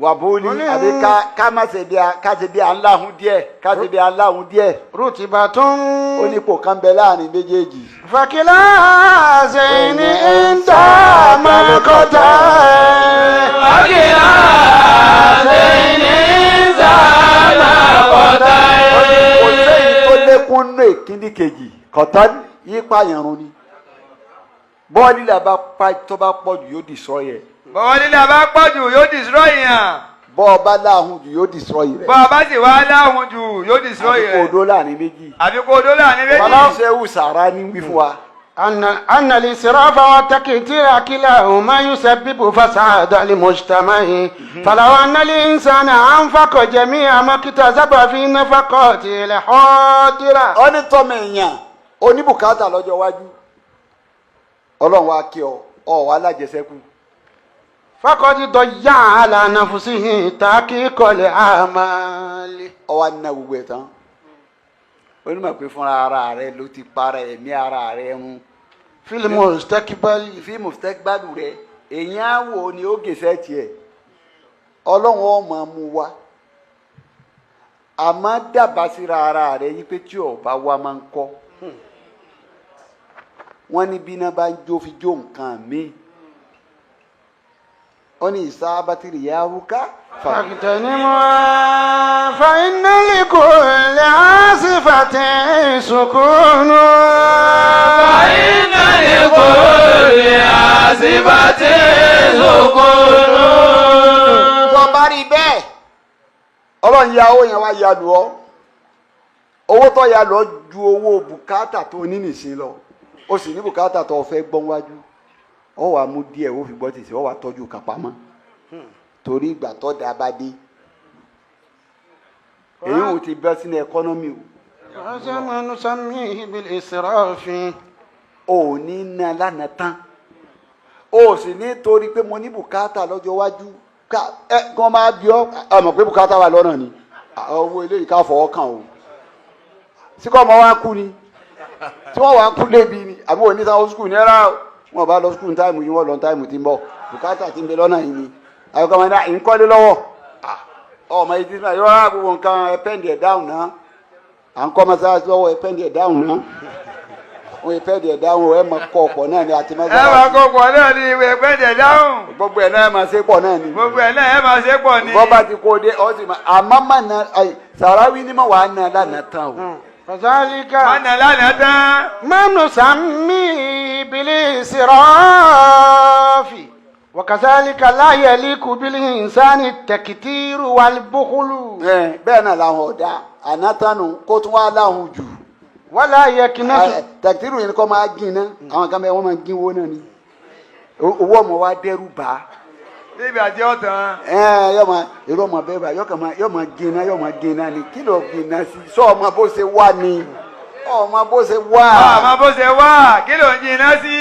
wàbúlì, àbí ká má ṣe bí a ká ṣe bí a ń láhùn díẹ̀, ká ṣe bí a ń láhùn díẹ̀.
رتبة.
Ó ní ipò kan bẹ láàrin méjèèjì.
فكلا زين انت ما قتل.
وكلا زين زاد
Kò
قتل.
sẹ́yìn tó lékún nù èkíní kejì kọ̀tán yípa yẹn ni bọ́ọ̀lì là bá pa, tó bá pọ̀ jù yóò destroy yẹ.
Bọ̀wọ́ lílẹ̀ bá pọ̀ jù yóò destroy yàn.
Bọ́ọ̀ bá láhùn jù yóò destroy rẹ̀.
Bọ́ ọ bá sì wá láhùn jù yóò destroy
Àbí kò
rẹ̀.
dó láàrin méjì.
Àbí kò dó láàrin méjì.
Bàbá Ṣéwù Sàrà ní wí fún wa.
أن الإسراف والتكتير كلاهما يسبب فساد المجتمع، فلو أن الإنسان أنفق جميع ما اكتسب في نفقاته الحاضرة.
Ó ní tọ́mọ èèyàn oníbùkátà lọ́jọ́ iwájú, Ọlọ́run wa kí ọ ọ wà lájẹsẹ́kù.
فقد ضيع على نفسه تحقيق الآمال.
Ọ wa ná gbogbo ẹ̀ tán. Onímọ̀ pé fúnra ara rẹ ló ti para ẹ̀mí ara rẹ run.
في المستقبل.
Fíìmù tẹ́gbàdù rẹ èyí á wò ni ó gèsè tiẹ̀, ọlọ́run ó máa mú wa, àmọ́ dábàá síra ara rẹ yí pé tí ọba wa máa ń kọ́ wọ́n ní bí iná bá ń jó fi jó nǹkan míì, ó ní ìsáábátìrì yá wúká fà.
فاغتنمها فإن لكل عاصفة سكون.
فإن لكل عاصفة سكون.
Tó bá rí bẹ́ẹ̀, ọlọ́run ya owó yẹn wá ya lù ọ́, owó tó ya lù ọ́ ju owó bùkátà tó ní nìsín lọ, o sì ní bùkátà tó o fẹ́ gbọ́n wájú, ọ wàá mú díẹ̀ ó fi gbọ́ tìsí, ọ wàá tọ́jú kan pamọ́ torí ìgbà tó dáa bá dé, èyí ò ti bẹ́ sínú economy o.
هذا ما نسميه بالإسراف.
O ò ní ná lánàá tán, o sì ní torí pé mo ní bùkátà lọ́jọ́ iwájú ká ẹ kí wọ́n máa bí ọ ẹ mọ̀ pé bùkátà wà lọ́nà ni owó eléyìí ká fọwọ́ kàn o, síkọ́ ọmọ wa kú ni tí wọ́n wá kú lébi ni àbí wọ́n ní sáwọn skul ní ẹ̀rá wọn bá lọ skul time yìí, wọ́n lọ time tí ń bọ̀, bùkátà tí ń bẹ lọ́nà yìí ni àyọkọ́ máa ní ìkọ́lé lọ́wọ́ ọmọ yìí ti sọ yọ ọ́ gbogbo nǹkan ẹ pend ẹ̀ dáhùn náà, à ń kọ́ mọ́sálásí lọ́wọ́, ẹ pend ẹ̀ dáhùn náà, wọ́n pend ẹ̀ dáhùn, ẹ máa kọ́ ọ̀pọ̀ náà ni àti
Ẹ máa
mọ́sálásí.
Kó pọ̀ náà ní ìwé pẹ́ẹ́dẹ̀ dáhùn.
Gbogbo ẹ̀ náà ẹ máa ṣe pọ̀ náà ni.
Gbogbo ẹ̀ náà ẹ máa ṣe pọ̀ ní.
Bọ́ bá ti kó o dé ọ sì máa àmọ́ má na sàráwí ni mà wàá na lánàá tán o.
فذلك
Má nà lánàá tán.
ما نسميه بالإسراف، وكذلك لا يليق بالإنسان التكتير والبخل.
Ẹ bẹ́ẹ̀ náà làwọn ọ̀dà ànátánu kó tún wá láhùn jù.
ولا يكنس.
Tàkìtìrù yẹn kọ́ máa gín ná, àwọn kan bẹ́ẹ̀ wọ́n máa gín owó náà ni, owó ọmọ wa dẹ́rù bá.
Níbi àti ọ̀tàn.
Ẹ yọ máa èrò ọmọ bẹ́ẹ̀ bá yọ kàn máa yọ máa gín ná, yọ máa gín ná ni. Kí ló gín ná sí? Sọ ọmọ bó ṣe wà ni, ọmọ bó ṣe wà.
Àmọ́ bó ṣe wà, kí ló ń jiná sí?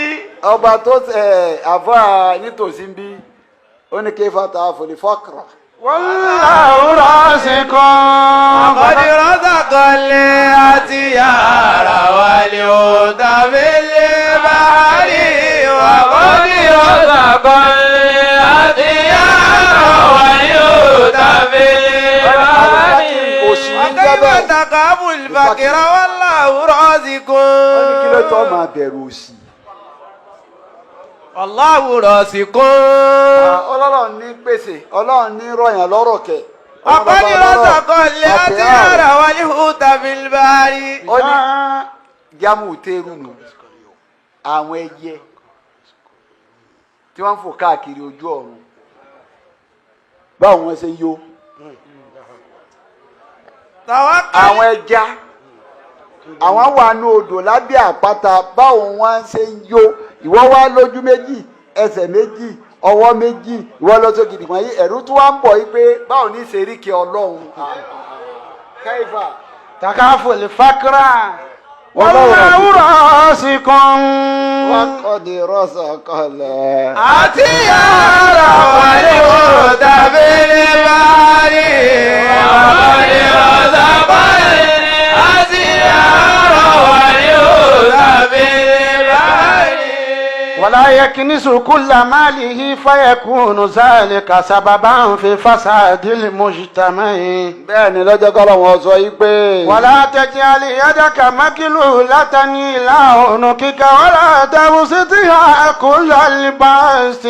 Ọba tó ẹ àfa nítòsí ń bí, ó ní kí fata fòlì fọkàrà.
والله رازق.
قد رزق الأطيار والحوت في البحر، وقد رزق الأطيار والحوت في البحر.
Òṣì ń jẹ́
وكيف
bẹ́ẹ̀.
تخاف الفقر والله رازق؟
Ó ní kí ló tó máa bẹ̀rù òṣì?
والله رازق.
Ọlọ́run ní pèsè, ọlọ́run ní rọ̀yàn lọ́rọ̀ kẹ̀.
وقد رزق الأطيار والحوت في البحر.
Ó ní jámù tẹ́rù nù, àwọn ẹyẹ tí wọ́n ń fò káàkiri ojú ọ̀run, báwo wọ́n ṣe ń yó.
توكل.
Àwọn ẹja, àwọn wà ní odò lábẹ́ àpáta, báwo wọ́n ṣe ń yó. Ìwọ wá lójú méjì, ẹsẹ̀ méjì, ọwọ́ méjì, ìwọ lọ sókè dìgbọn yìí, ẹ̀rú tí wọ́n ń bọ̀ yìí pé báwo ní ṣeríkì ọlọ́run kẹ́fà.
تخاف الفقر
والله
والله رازق.
Wọ́n kọ́ di rọ́ṣọ̀kọlẹ̀.
الأطيار والحوت في البحر، وقد رزق الأطيار والحوت في البحر.
ولا يكنس كل ماله فيكون ذلك سببا في فساد المجتمع.
Bẹ́ẹ̀ ni lọ́jọ́ kọ́ lọ́wọ́ sọ yìí pé.
ولا تجعل يدك مغلولة إلى عنقك ولا تبسطها كل البسط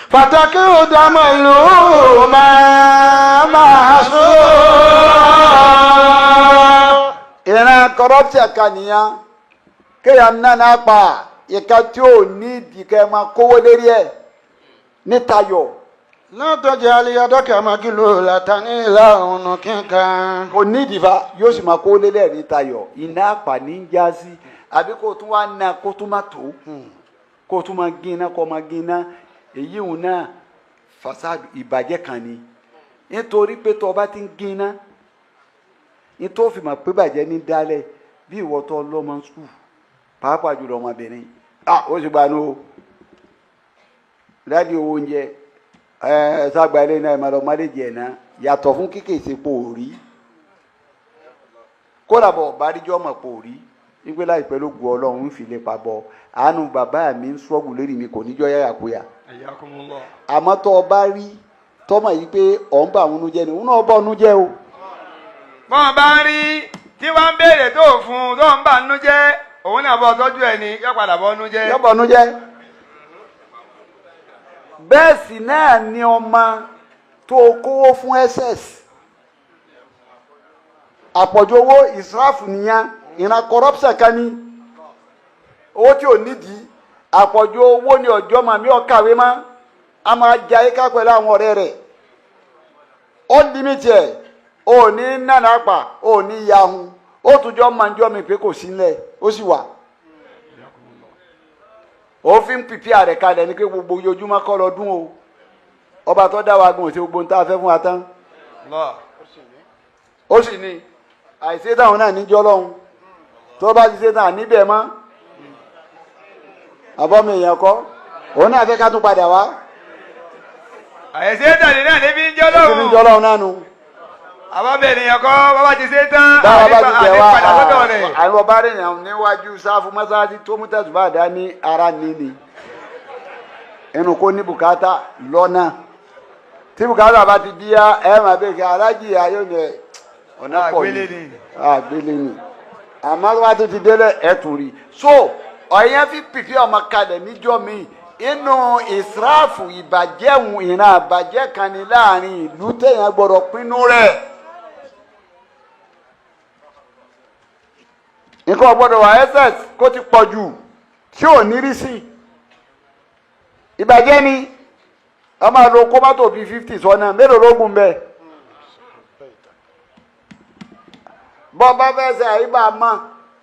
فتقعد ملوما محسورا.
Ìran corruption kan nìyẹn, kéèyàn nánà pa ìka tí ò ní ìdíkẹ́ máa kówó lérí ẹ̀ nítayọ̀.
لا تجعل يدك مغلولة إلى عنقك.
Kò ní ìdìfà, yóò sì máa kówó lérí ẹ̀ nítayọ̀, iná àpà ní í já sí, àbí kó tún wá ná kó tún má tó, kó tún máa gín iná, kó máa gín iná, èyí òun náà fasad, ìbàjẹ́ kan ni, nítorí pé tó o bá ti ń gín iná ní tó fi mọ̀ pé bàjẹ́ ní dálẹ̀ bí ìwọ tó lọ́mọ school, pàápàá jùlọ ọmọbìnrin, ah, ó sì gbanú o, dáàdi owó oúnjẹ ẹ ẹ sàgbà ilé náà ẹ máa lọ máléjì ẹ̀ náà, yàtọ̀ fún kíkè ìsepò òrí. Kódà bọ̀ ọ̀bá ríjọ́ mọ̀ pò rí wípé láìpẹ́ ló gu Ọlọ́run ń fi lè pa bọ̀ àánú bàbá mi ń sọ́gùn lérí mi kò níjọ́ yáyàkuyà. Àmọ́ tó o bá rí tọ́mọ̀ yìí pé ọ̀ ń bà òun nu jẹ́ ni òun náà bọ̀ òun jẹ́ o.
Bọ́n bá ń rí tí wọ́n ń béèrè tó fún un tó ń bà nú jẹ́ òun náà bọ́ tọ́jú ẹ̀ ni yọ padà bọ́ nú jẹ́.
Yọ bọ̀ nú jẹ́. Bẹ́ẹ̀ sì náà ni ọmọ tó kówó fún ss àpọ̀jù owó israfu nìyẹn, ìran corruption kan ní owó tí ò nídìí. Àpọ̀jù owó ni ọjọ́ màmí ọ̀kàwé mọ́, a máa jayé ká pẹ̀lú àwọn ọ̀rẹ́ rẹ̀. Ó límìtì ẹ̀, ò ní nànà pa, ò ní yahun, ó tún jọ máa ń jọ mi pé kò sí nílẹ̀, ó sì wà. Òfin pìpì àrẹ kalẹ̀ ni pé gbogbo ojoojúmọ́ kọ́ lọ́dún o. Ọba tó dá wa gan òsè gbogbo ń tá a fẹ́ fún wa tán. Ó sì ní àìsí táwọn náà níjọ́ lọ́hùn tó bá ti ṣe tán níbẹ̀ mọ́ àbọ̀mọ èèyàn kọ́ òun náà fẹ́ ká tún padà wá.
Àìsí tàbí náà níbi ń jọ́
Níbi ń jọ́ lọ́hùn náà nu.
Àbọ̀mọ ènìyàn kọ́ bàbá ti ṣe tán.
Báwa bá ti tẹ̀ wá
àní padà sọ́dọ̀ rẹ̀.
Àwọn ọba rẹ̀ yàn níwájú sáfù mọ́sáàsì tó mú tẹ̀sùbá dá ní ara níní ẹnu kó ní bùkátà lọ́nà tí bùkátà bá ti bíyá ẹ máa bẹ́ẹ̀ kí alájì ayé ni ẹ ọ̀nà pọ̀ ní àgbélé ni àmọ́ wá tó ti délẹ̀ ẹ̀ tún rí. So ọ̀yẹ́ fi pìpì ọmọ kalẹ̀ níjọ́ mi inú ìsíràfù ìbàjẹ́ òun ìran àbàjẹ́ kan ní láàrin ìlú téèyàn gbọ́dọ̀ pinnu rẹ̀. Nǹkan gbọ́dọ̀ wà ss kó ti pọ̀ jù tí ò ní rí sí ìbàjẹ́ ni. A máa lo kó mọ́tò bíi 50 sọ́nà mélòó lógún bẹ́ẹ̀. Bọ́ bá fẹ́ ṣe àyíbá mọ́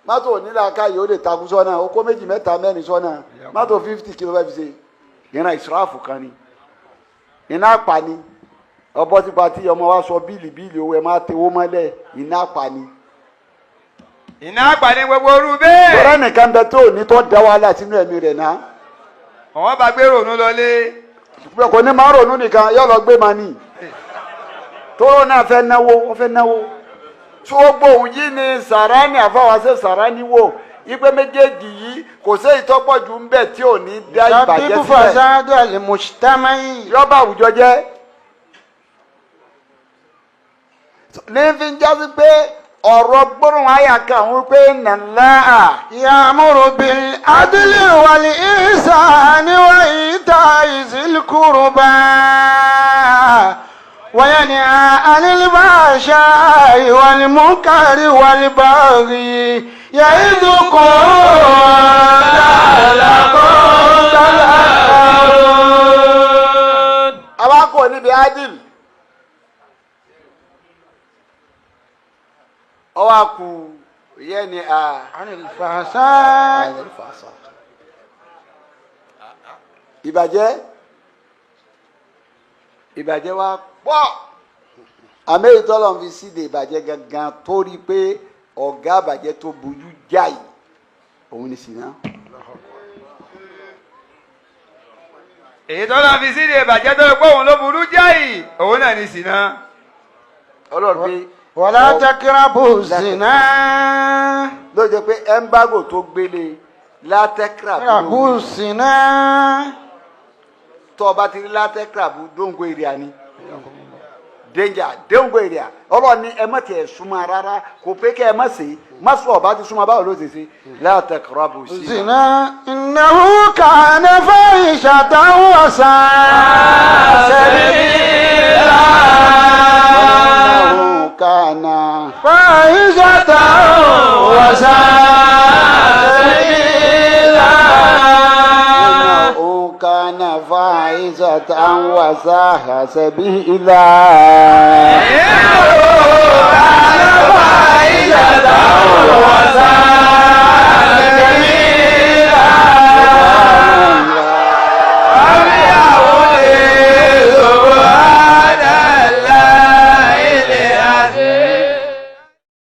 mọ́tò onílàáká yìí ó lè takú sọ́nà ó kó méjì mẹ́ta mẹ́rin sọ́nà mọ́tò 50 kí ló fẹ́ fi ṣe. Ìran ìsirafu kan ni, iná àpá ni. Ọbọ̀ tí patí ọmọ wa sọ bíìlì bíìlì owó ẹ máa tewó mọ́lẹ̀, iná àpá ni.
Iná àpá ni gbogbo orú bẹ́ẹ̀.
Tọ́lá nìkan bẹ tó ní tó dá wàhálà sínú ẹ̀mí rẹ̀ náà.
Àwọn bá gbé ronú lọlé.
Kò ní máa ronú nìkan yóò lọ gbé màá nì. Tóró náà fẹ́ náwó, ó fẹ́ náwó. Tí ó gbóhùn yìí ni Sàrání àfọwọ́sẹ́ Sàrání wò ipe méjèèjì yìí kò sí ìtọ́pọ̀jù ń bẹ̀ tí ò ní dá ìbàjẹ́ sílẹ̀.
Fasadu al-mujtama'i.
Yóò bá àwùjọ jẹ́. Ní fi ń jásí pé ọ̀rọ̀ gbórùn àyà kan wípé nàlá.
Ya'muru bil adli wal ihsani wa ita'i zil qurba wa yanha 'anil fahsha'i wal munkari wal baghi ya'idukum la'allakum tadhakkarun.
Àwa kò níbi adil. Ọwọ́ àkù yẹ́ ni a.
'Anil fahsha'i.
Ìbàjẹ́ ìbàjẹ́ wa pọ̀. Àmì ìtọ́lọ̀ fi síde ìbàjẹ́ gangan torí pé ọ̀gá ìbàjẹ́ tó burú jáì òun ni ṣìnà.
Èyí tó lọ́n fi síde ìbàjẹ́ tó pé òun ló burú jáì òun náà ni ṣìnà.
Ọlọ́run pé.
Wala taqrabu zina.
Ló jẹ́ pé ẹ̀ńbágò tó gbélé látẹ́kìràbù
zina.
Tó o bá ti rí látẹ́kìràbù dóńgó èrè àní. Danger dóńgó èrè à. Ọlọ́run ní ẹ má tiẹ̀ súnmọ́ rárá kò pé kẹ́ ẹ má ṣe má sọ ọba ti súnmọ́ báwo ló ṣe ṣe látẹ́kìràbù zina.
Zina innahu kana fahishatan wa sa'a sabila.
Kana
fahishatan wa sa'a sabila.
Innahu kana fahishatan wa sa'a sabila.
Innahu kana fahishatan wa sa'a